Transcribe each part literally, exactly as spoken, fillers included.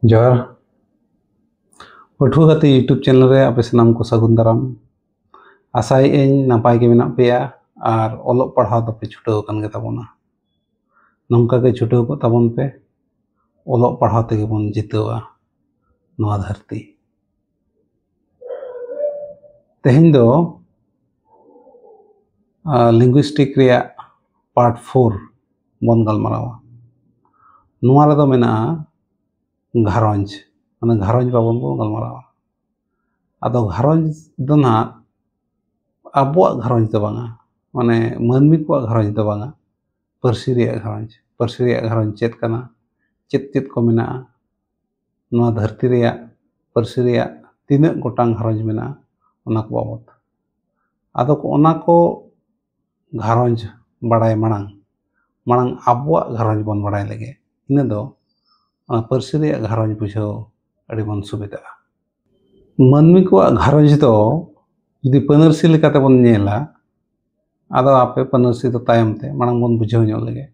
ᱡᱚᱦᱟᱨ᱾ ᱯᱟᱹᱴᱷᱩᱣᱟᱹ ᱜᱟᱛᱮ YouTube ᱪᱮᱱᱮᱞ ᱨᱮ ᱟᱯᱮ ᱥᱟᱱᱟᱢ ᱠᱚ ᱥᱟᱹᱜᱩᱱ ᱫᱟᱨᱟᱢ᱾ ᱟᱥᱟᱭᱮᱫ ᱟᱹᱧ ᱱᱟᱯᱟᱭ ᱜᱮ ᱢᱮᱱᱟᱜ ᱯᱮᱭᱟ ᱟᱨ ᱚᱞᱚᱜ ᱯᱟᱲᱦᱟᱣ ᱫᱚᱯᱮ ᱪᱷᱩᱴᱟᱹᱣ ᱟᱠᱟᱱ ᱜᱮ ᱛᱟᱵᱚᱱᱟ᱾ ᱱᱚᱝᱠᱟ ᱜᱮ ᱪᱷᱩᱴᱟᱹᱣ ᱠᱚᱜ ᱛᱟᱵᱚᱱ ᱯᱮ᱾ ᱚᱞᱚᱜ ᱯᱟᱲᱦᱟᱣ ᱛᱮᱜᱮ ᱵᱚᱱ ᱡᱤᱛᱟᱹᱣᱟ ᱱᱚᱣᱟ ᱫᱷᱟᱹᱨᱛᱤ᱾ ᱛᱮᱦᱮᱧ ᱫᱚ ᱞᱤᱝᱜᱩᱭᱤᱥᱴᱤᱠ ᱨᱮᱭᱟᱜ ᱯᱟᱨᱴ ᱯᱷᱳᱨ ᱵᱚᱱ ᱜᱟᱞᱢᱟᱨᱟᱣᱟ᱾ ᱱᱚᱣᱟ ᱨᱮᱫᱚ ᱢᱮᱱᱟᱜᱼᱟ ᱜᱷᱟᱨᱚᱸᱡᱽ, ᱢᱟᱱᱮ ᱜᱷᱟᱨᱚᱸᱡᱽ ᱵᱟᱵᱚᱱ ᱵᱚᱱ ᱜᱟᱞᱢᱟᱨᱟᱣᱟ᱾ ᱟᱫᱚ ᱜᱷᱟᱨᱚᱸᱡᱽ ᱫᱚ ᱱᱟᱦᱟᱜ ᱟᱵᱚᱣᱟᱜ ᱜᱷᱟᱨᱚᱸᱡᱽ ᱫᱚ ᱵᱟᱝᱟ, ᱢᱟᱱᱮ ᱢᱟᱹᱱᱢᱤ ᱠᱚᱣᱟᱜ ᱜᱷᱟᱨᱚᱸᱡᱽ ᱫᱚ ᱵᱟᱝᱟ, ᱯᱟᱹᱨᱥᱤ ᱨᱮᱭᱟᱜ ᱜᱷᱟᱨᱚᱸᱡᱽ᱾ ᱯᱟᱹᱨᱥᱤ ᱨᱮᱭᱟᱜ ᱜᱷᱟᱨᱚᱸᱡᱽ ᱪᱮᱫ ᱠᱟᱱᱟ, ᱪᱮᱫ ᱪᱮᱫ ᱠᱚ ᱢᱮᱱᱟᱜᱼᱟ, ᱱᱚᱣᱟ ᱫᱷᱟᱹᱨᱛᱤ ᱨᱮᱭᱟᱜ ᱯᱟᱹᱨᱥᱤ ᱨᱮᱭᱟᱜ ᱛᱤᱱᱟᱹᱜ ᱜᱚᱴᱟᱝ ᱜᱷᱟᱨᱚᱸᱡᱽ ᱢᱮᱱᱟᱜᱼᱟ, ᱚᱱᱟ ᱠᱚ ᱵᱟᱵᱚᱛ᱾ ᱟᱫᱚ ᱠᱚ, ᱚᱱᱟ ᱠᱚ ᱜᱷᱟᱨᱚᱸᱡᱽ ᱵᱟᱲᱟᱭ ᱢᱟᱲᱟᱝ, ᱢᱟᱲᱟᱝ ᱟᱵᱚᱣᱟᱜ ᱜᱷᱟᱨᱚᱸᱡᱽ ᱵᱚᱱ ᱵᱟᱲᱟᱭ ᱞᱮᱜᱮ᱾ ᱤᱱᱟᱹ ᱫᱚ ᱚᱱᱟ ᱯᱟᱹᱨᱥᱤ ᱨᱮᱭᱟᱜ ᱜᱷᱟᱨᱚᱸᱡᱽ ᱵᱩᱡᱷᱟᱹᱣ ᱟᱹᱰᱤ ᱵᱚᱱ ᱥᱩᱵᱤᱫᱷᱟᱜᱼᱟ᱾ ᱢᱟᱹᱱᱢᱤ ᱠᱚᱣᱟᱜ ᱜᱷᱟᱨᱚᱸᱡᱽ ᱫᱚ ᱡᱩᱫᱤ ᱯᱟᱹᱱᱟᱹᱨᱥᱤ ᱞᱮᱠᱟᱛᱮ ᱵᱚᱱ ᱧᱮᱞᱟ, ᱟᱫᱚ ᱟᱯᱮ ᱯᱟᱹᱱᱟᱹᱨᱥᱤ ᱫᱚ ᱛᱟᱭᱚᱢ ᱛᱮ, ᱢᱟᱲᱟᱝ ᱵᱚᱱ ᱵᱩᱡᱷᱟᱹᱣ ᱧᱚᱜ ᱞᱮᱜᱮ᱾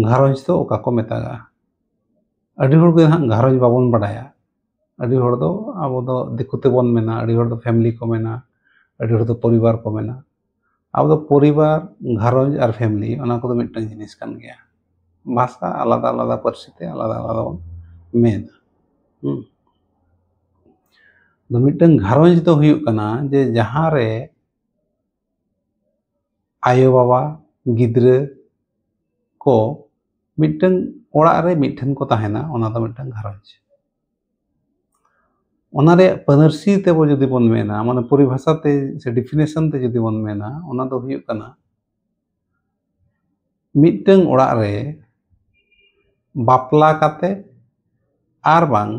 ᱜᱷᱟᱨᱚᱸᱡᱽ ᱫᱚ ᱚᱠᱟ ᱠᱚ ᱢᱮᱛᱟᱜᱼᱟ? ᱟᱹᱰᱤ ᱦᱚᱲ ᱜᱮ ᱦᱟᱸᱜ ᱜᱷᱟᱨᱚᱸᱡᱽ ᱵᱟᱵᱚᱱ ᱵᱟᱰᱟᱭᱟ᱾ ᱟᱹᱰᱤ ᱦᱚᱲ ᱫᱚ, ᱟᱵᱚ ᱫᱚ ᱫᱤᱠᱩ ᱛᱮᱵᱚᱱ ᱢᱮᱱᱟ, ᱟᱹᱰᱤ ᱦᱚᱲ ᱫᱚ ᱯᱷᱮᱢᱤᱞᱤ ᱠᱚ ᱢᱮᱱᱟ, ᱟᱹᱰᱤ ᱦᱚᱲ ᱫᱚ ᱯᱚᱨᱤᱵᱟᱨ ᱠᱚ ᱢᱮᱱᱟ᱾ ᱟᱵᱚ ᱫᱚ ᱯᱚᱨᱤᱵᱟᱨ, ᱜᱷᱟᱨᱚᱸᱡᱽ ᱟᱨ ᱯᱷᱮᱢᱤᱞᱤ, ᱚᱱᱟ ᱠᱚᱫᱚ ᱢᱤᱫᱴᱟᱝ ᱡᱤᱱᱤᱥ ᱠᱟᱱ ᱜᱮᱭᱟ᱾ ᱵᱷᱟᱥᱟ ᱟᱞᱟᱫᱟ ᱟᱞᱟᱫᱟ, ᱯᱟᱹᱨᱥᱤ ᱛᱮ ᱟᱞᱟᱫᱟ ᱟᱞᱟᱫᱟ ᱵᱚᱱ ᱢᱮᱱᱟ᱾ ᱦᱩᱸ᱾ ᱟᱫᱚ ᱢᱤᱫᱴᱟᱝ ᱜᱷᱟᱨᱚᱸᱡᱽ ᱫᱚ ᱦᱩᱭᱩᱜ ᱠᱟᱱᱟ ᱡᱮ ᱡᱟᱦᱟᱸ ᱨᱮ ᱟᱭᱳ ᱵᱟᱵᱟ, ᱜᱤᱫᱽᱨᱟᱹ ᱠᱚ ᱢᱤᱫᱴᱟᱝ ᱚᱲᱟᱜ ᱨᱮ ᱢᱤᱫ ᱴᱷᱮᱱ ᱠᱚ ᱛᱟᱦᱮᱱᱟ, ᱚᱱᱟ ᱫᱚ ᱢᱤᱫᱴᱟᱝ ᱜᱷᱟᱨᱚᱸᱡᱽ᱾ ᱚᱱᱟ ᱨᱮᱭᱟᱜ ᱯᱟᱹᱱᱟᱹᱨᱥᱤ ᱛᱮᱵᱚ ᱡᱩᱫᱤ ᱵᱚᱱ ᱢᱮᱱᱟ, ᱢᱟᱱᱮ ᱯᱚᱨᱤᱵᱷᱟᱥᱟ ᱛᱮ ᱥᱮ ᱰᱤᱯᱷᱤᱱᱮᱥᱚᱱ ᱛᱮ ᱡᱩᱫᱤ ᱵᱚᱱ ᱢᱮᱱᱟ, ᱚᱱᱟ ᱫᱚ ᱦᱩᱭᱩᱜ ᱠᱟᱱᱟ ᱢᱤᱫᱴᱟᱝ ᱚᱲᱟᱜ ᱨᱮ ᱵᱟᱯᱞᱟ ᱠᱟᱛᱮ ᱟᱨ ᱵᱟᱝ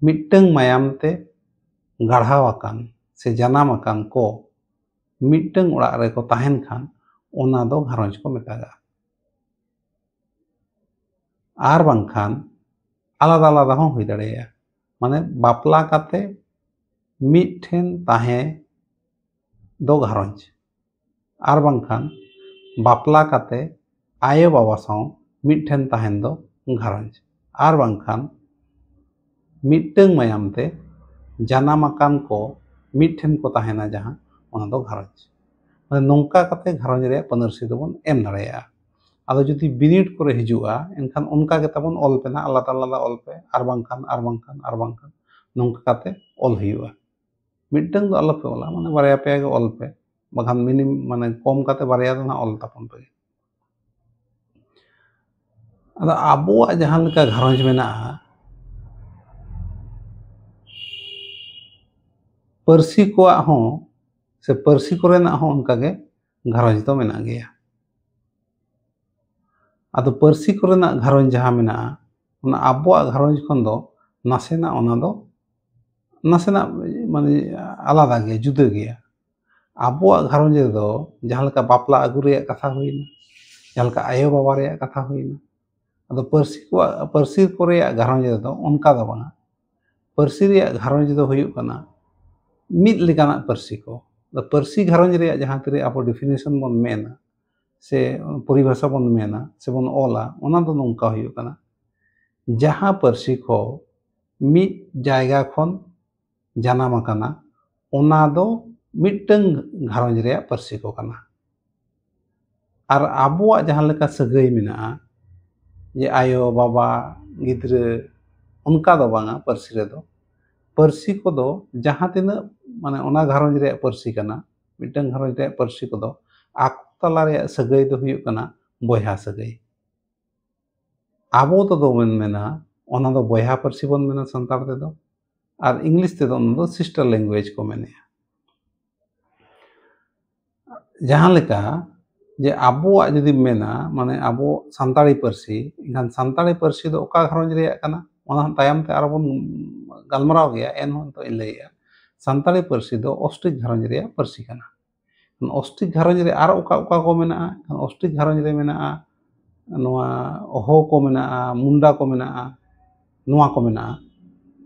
ᱢᱤᱫᱴᱟᱝ ᱢᱟᱭᱟᱢ ᱛᱮ ᱜᱟᱲᱦᱟᱣ ᱟᱠᱟᱱ ᱥᱮ ᱡᱟᱱᱟᱢ ᱟᱠᱟᱱ ᱠᱚ ᱢᱤᱫᱴᱟᱝ ᱚᱲᱟᱜ ᱨᱮᱠᱚ ᱛᱟᱦᱮᱱ ᱠᱷᱟᱱ, ᱚᱱᱟ ᱫᱚ ᱜᱷᱟᱨᱚᱸᱡᱽ ᱠᱚ ᱢᱮᱛᱟᱜᱟᱜᱼᱟ᱾ ᱟᱨ ᱵᱟᱝᱠᱷᱟᱱ ᱟᱞᱟᱫᱟ ᱟᱞᱟᱫᱟ ᱦᱚᱸ ᱦᱩᱭ ᱫᱟᱲᱮᱭᱟᱜᱼᱟ᱾ ᱢᱟᱱᱮ ᱵᱟᱯᱞᱟ ᱠᱟᱛᱮ ᱢᱤᱫ ᱴᱷᱮᱱ ᱛᱟᱦᱮᱸ ᱫᱚ ᱜᱷᱟᱨᱚᱸᱡᱽ, ᱟᱨ ᱵᱟᱝᱠᱷᱟᱱ ᱵᱟᱯᱞᱟ ᱠᱟᱛᱮ ᱟᱭᱳ ᱵᱟᱵᱟ ᱥᱟᱶ ᱢᱤᱫ ᱴᱷᱮᱱ ᱛᱟᱦᱮᱱ ᱫᱚ ᱜᱷᱟᱨᱚᱸᱡᱽ᱾ ᱟᱨ ᱵᱟᱝᱠᱷᱟᱱ ᱢᱤᱫᱴᱟᱝ ᱢᱟᱭᱟᱢ ᱛᱮ ᱡᱟᱱᱟᱢ ᱟᱠᱟᱱ ᱠᱚ ᱢᱤᱫ ᱴᱷᱮᱱ ᱠᱚ ᱛᱟᱦᱮᱱᱟ, ᱡᱟᱦᱟᱸ, ᱚᱱᱟ ᱫᱚ ᱜᱷᱟᱨᱚᱸᱡᱽ᱾ ᱢᱟᱱᱮ ᱱᱚᱝᱠᱟ ᱠᱟᱛᱮ ᱜᱷᱟᱨᱚᱸᱡᱽ ᱨᱮᱭᱟᱜ ᱯᱟᱹᱱᱟᱹᱨᱥᱤ ᱫᱚᱵᱚᱱ ᱮᱢ ᱫᱟᱲᱮᱭᱟᱜᱼᱟ᱾ ᱟᱫᱚ ᱡᱩᱫᱤ ᱵᱤᱱᱤᱰ ᱠᱚᱨᱮ ᱦᱤᱡᱩᱜᱼᱟ, ᱮᱱᱠᱷᱟᱱ ᱚᱱᱠᱟ ᱜᱮ ᱛᱟᱵᱚᱱ ᱚᱞ ᱯᱮ ᱱᱟᱦᱟᱜ, ᱟᱞᱟᱫᱟ ᱟᱞᱟᱫᱟ ᱚᱞ ᱯᱮ, ᱟᱨ ᱵᱟᱝᱠᱷᱟᱱ, ᱟᱨ ᱵᱟᱝᱠᱷᱟᱱ, ᱟᱨ ᱵᱟᱝᱠᱷᱟᱱ, ᱱᱚᱝᱠᱟ ᱠᱟᱛᱮ ᱚᱞ ᱦᱩᱭᱩᱜᱼᱟ᱾ ᱢᱤᱫᱴᱟᱝ ᱫᱚ ᱟᱞᱚ ᱯᱮ ᱚᱞᱟ, ᱢᱟᱱᱮ ᱵᱟᱨᱭᱟ ᱯᱮᱭᱟ ᱜᱮ ᱚᱞ ᱯᱮ, ᱵᱟᱠᱷᱟᱱ ᱢᱤᱱᱤᱢ-, ᱢᱟᱱᱮ ᱠᱚᱢ ᱠᱟᱛᱮ ᱵᱟᱨᱭᱟ ᱫᱚ ᱱᱟᱦᱟᱜ ᱚᱞ ᱛᱟᱵᱚᱱ ᱯᱮ᱾ ᱟᱫᱚ ᱟᱵᱚᱣᱟᱜ ᱡᱟᱦᱟᱸ ᱞᱮᱠᱟ ᱜᱷᱟᱨᱚᱸᱡᱽ ᱢᱮᱱᱟᱜᱼᱟ, ᱯᱟᱹᱨᱥᱤ ᱠᱚᱣᱟᱜ ᱦᱚᱸ ᱥᱮ ᱯᱟᱹᱨᱥᱤ ᱠᱚᱨᱮᱱᱟᱜ ᱦᱚᱸ ᱚᱱᱠᱟᱜᱮ ᱜᱷᱟᱨᱚᱸᱡᱽ ᱫᱚ ᱢᱮᱱᱟᱜ ᱜᱮᱭᱟ᱾ ᱟᱫᱚ ᱯᱟᱹᱨᱥᱤ ᱠᱚᱨᱮᱱᱟᱜ ᱜᱷᱟᱨᱚᱸᱡᱽ ᱡᱟᱦᱟᱸ ᱢᱮᱱᱟᱜᱼᱟ, ᱚᱱᱟ ᱟᱵᱚᱣᱟᱜ ᱜᱷᱟᱨᱚᱸᱡᱽ ᱠᱷᱚᱱ ᱫᱚ ᱱᱟᱥᱮᱱᱟᱜ, ᱚᱱᱟ ᱫᱚ ᱱᱟᱥᱮᱱᱟᱜ, ᱢᱟᱱᱮ, ᱟᱞᱟᱫᱟ ᱜᱮᱭᱟ, ᱡᱩᱫᱟᱹ ᱜᱮᱭᱟ᱾ ᱟᱵᱚᱣᱟᱜ ᱜᱷᱟᱨᱚᱸᱡᱽ ᱨᱮᱫᱚ ᱡᱟᱦᱟᱸ ᱞᱮᱠᱟ ᱵᱟᱯᱞᱟ ᱟᱹᱜᱩ ᱨᱮᱭᱟᱜ ᱠᱟᱛᱷᱟ ᱦᱩᱭᱱᱟ, ᱡᱟᱦᱟᱸ ᱞᱮᱠᱟ ᱟᱭᱳ ᱵᱟᱵᱟ ᱨᱮᱭᱟᱜ ᱠᱟᱛᱷᱟ ᱦᱩᱭᱱᱟ, ᱟᱫᱚ ᱯᱟᱹᱨᱥᱤ ᱠᱚᱣᱟᱜ, ᱯᱟᱹᱨᱥᱤ ᱠᱚ ᱨᱮᱭᱟᱜ ᱜᱷᱟᱨᱚᱸᱡᱽ ᱨᱮᱫᱚ ᱚᱱᱠᱟ ᱫᱚ ᱵᱟᱝᱟ᱾ ᱯᱟᱹᱨᱥᱤ ᱨᱮᱭᱟᱜ ᱜᱷᱟᱨᱚᱸᱡᱽ ᱫᱚ ᱦᱩᱭᱩᱜ ᱠᱟᱱᱟ ᱢᱤᱫ ᱞᱮᱠᱟᱱᱟᱜ ᱯᱟᱹᱨᱥᱤ ᱠᱚ᱾ ᱟᱫᱚ ᱯᱟᱹᱨᱥᱤ ᱜᱷᱟᱨᱚᱸᱡᱽ ᱨᱮᱭᱟᱜ ᱡᱟᱦᱟᱸ ᱛᱤᱱᱟᱹᱜ ᱟᱵᱚ definition ᱵᱚᱱ ᱢᱮᱱᱟ, ᱥᱮ ᱯᱚᱨᱤᱵᱷᱟᱥᱟ ᱵᱚᱱ ᱢᱮᱱᱟ, ᱥᱮᱵᱚᱱ ᱚᱞᱟ, ᱚᱱᱟ ᱫᱚ ᱱᱚᱝᱠᱟ ᱦᱩᱭᱩᱜ ᱠᱟᱱᱟ, ᱡᱟᱦᱟᱸ ᱯᱟᱹᱨᱥᱤ ᱠᱚ ᱢᱤᱫ ᱡᱟᱭᱜᱟ ᱠᱷᱚᱱ ᱡᱟᱱᱟᱢ ᱟᱠᱟᱱᱟ, ᱚᱱᱟ ᱫᱚ ᱢᱤᱫᱴᱟᱝ ᱜᱷᱟᱨᱚᱸᱡᱽ ᱨᱮᱭᱟᱜ ᱯᱟᱹᱨᱥᱤ ᱠᱚ ᱠᱟᱱᱟ᱾ ᱟᱨ ᱟᱵᱚᱣᱟᱜ ᱡᱟᱦᱟᱸ ᱞᱮᱠᱟ ᱥᱟᱹᱜᱟᱹᱭ ᱢᱮᱱᱟᱜᱼᱟ, ᱡᱮ ᱟᱭᱳ, ᱵᱟᱵᱟ, ᱜᱤᱫᱽᱨᱟᱹ, ᱚᱱᱠᱟ ᱫᱚ ᱵᱟᱝᱟ ᱯᱟᱹᱨᱥᱤ ᱨᱮᱫᱚ᱾ ᱯᱟᱹᱨᱥᱤ ᱠᱚᱫᱚ ᱡᱟᱦᱟᱸ ᱛᱤᱱᱟᱹᱜ, ᱢᱟᱱᱮ, ᱚᱱᱟ ᱜᱷᱟᱨᱚᱸᱡᱽ ᱨᱮᱭᱟᱜ ᱯᱟᱹᱨᱥᱤ ᱠᱟᱱᱟ, ᱢᱤᱫᱴᱟᱝ ᱜᱷᱟᱨᱚᱸᱡᱽ ᱨᱮᱭᱟᱜ ᱯᱟᱹᱨᱥᱤ ᱠᱚᱫᱚ ᱟᱠᱚ ᱛᱟᱞᱟ ᱨᱮᱭᱟᱜ ᱥᱟᱹᱜᱟᱹᱭ ᱫᱚ ᱦᱩᱭᱩᱜ ᱠᱟᱱᱟ ᱵᱚᱭᱦᱟ ᱥᱟᱹᱜᱟᱹᱭ᱾ ᱟᱵᱚ ᱛᱮᱫᱚ ᱵᱚᱱ ᱢᱮᱱᱟ, ᱚᱱᱟ ᱫᱚ ᱵᱚᱭᱦᱟ ᱯᱟᱹᱨᱥᱤ ᱵᱚᱱ ᱢᱮᱱᱟ ᱥᱟᱱᱛᱟᱲ ᱛᱮᱫᱚ, ᱟᱨ ᱤᱝᱞᱤᱥ ᱛᱮᱫᱚ ᱚᱱᱟ ᱫᱚ sister language ᱠᱚ ᱢᱮᱱᱮᱜᱼᱟ᱾ ᱡᱟᱦᱟᱸ ᱞᱮᱠᱟ ᱡᱮ ᱟᱵᱚᱣᱟᱜ ᱡᱩᱫᱤᱢ ᱢᱮᱱᱟ, ᱢᱟᱱᱮ ᱟᱵᱚ ᱥᱟᱱᱛᱟᱲᱤ ᱯᱟᱹᱨᱥᱤ, ᱮᱱᱠᱷᱟᱱ ᱥᱟᱱᱛᱟᱲᱤ ᱯᱟᱹᱨᱥᱤ ᱫᱚ ᱚᱠᱟ ᱜᱷᱟᱨᱚᱸᱡᱽ ᱨᱮᱭᱟᱜ ᱠᱟᱱᱟ, ᱚᱱᱟ ᱦᱚᱸ ᱛᱟᱭᱚᱢ ᱛᱮ ᱟᱨᱚ ᱵᱚᱱ ᱜᱟᱞᱢᱟᱨᱟᱣ ᱜᱮᱭᱟ, ᱮᱱᱦᱚᱸ ᱱᱤᱛᱚᱜ ᱤᱧ ᱞᱟᱹᱭᱮᱜᱼᱟ᱾ ᱥᱟᱱᱛᱟᱲᱤ ᱯᱟᱹᱨᱥᱤ ᱫᱚ ᱚᱥᱴᱨᱤᱠ ᱜᱷᱟᱨᱚᱸᱡᱽ ᱨᱮᱭᱟᱜ ᱯᱟᱹᱨᱥᱤ ᱠᱟᱱᱟ᱾ ᱚᱥᱴᱨᱤᱠ ᱜᱷᱟᱨᱚᱸᱡᱽ ᱨᱮ ᱟᱨ ᱚᱠᱟ ᱚᱠᱟ ᱠᱚ ᱢᱮᱱᱟᱜᱼᱟ? ᱚᱥᱴᱨᱤᱠ ᱜᱷᱟᱨᱚᱸᱡᱽ ᱨᱮ ᱢᱮᱱᱟᱜᱼᱟ, ᱱᱚᱣᱟ ᱦᱳ ᱠᱚ ᱢᱮᱱᱟᱜᱼᱟ, ᱢᱩᱱᱰᱟ ᱠᱚ ᱢᱮᱱᱟᱜᱼᱟ, ᱱᱚᱣᱟ ᱠᱚ ᱢᱮᱱᱟᱜᱼᱟ,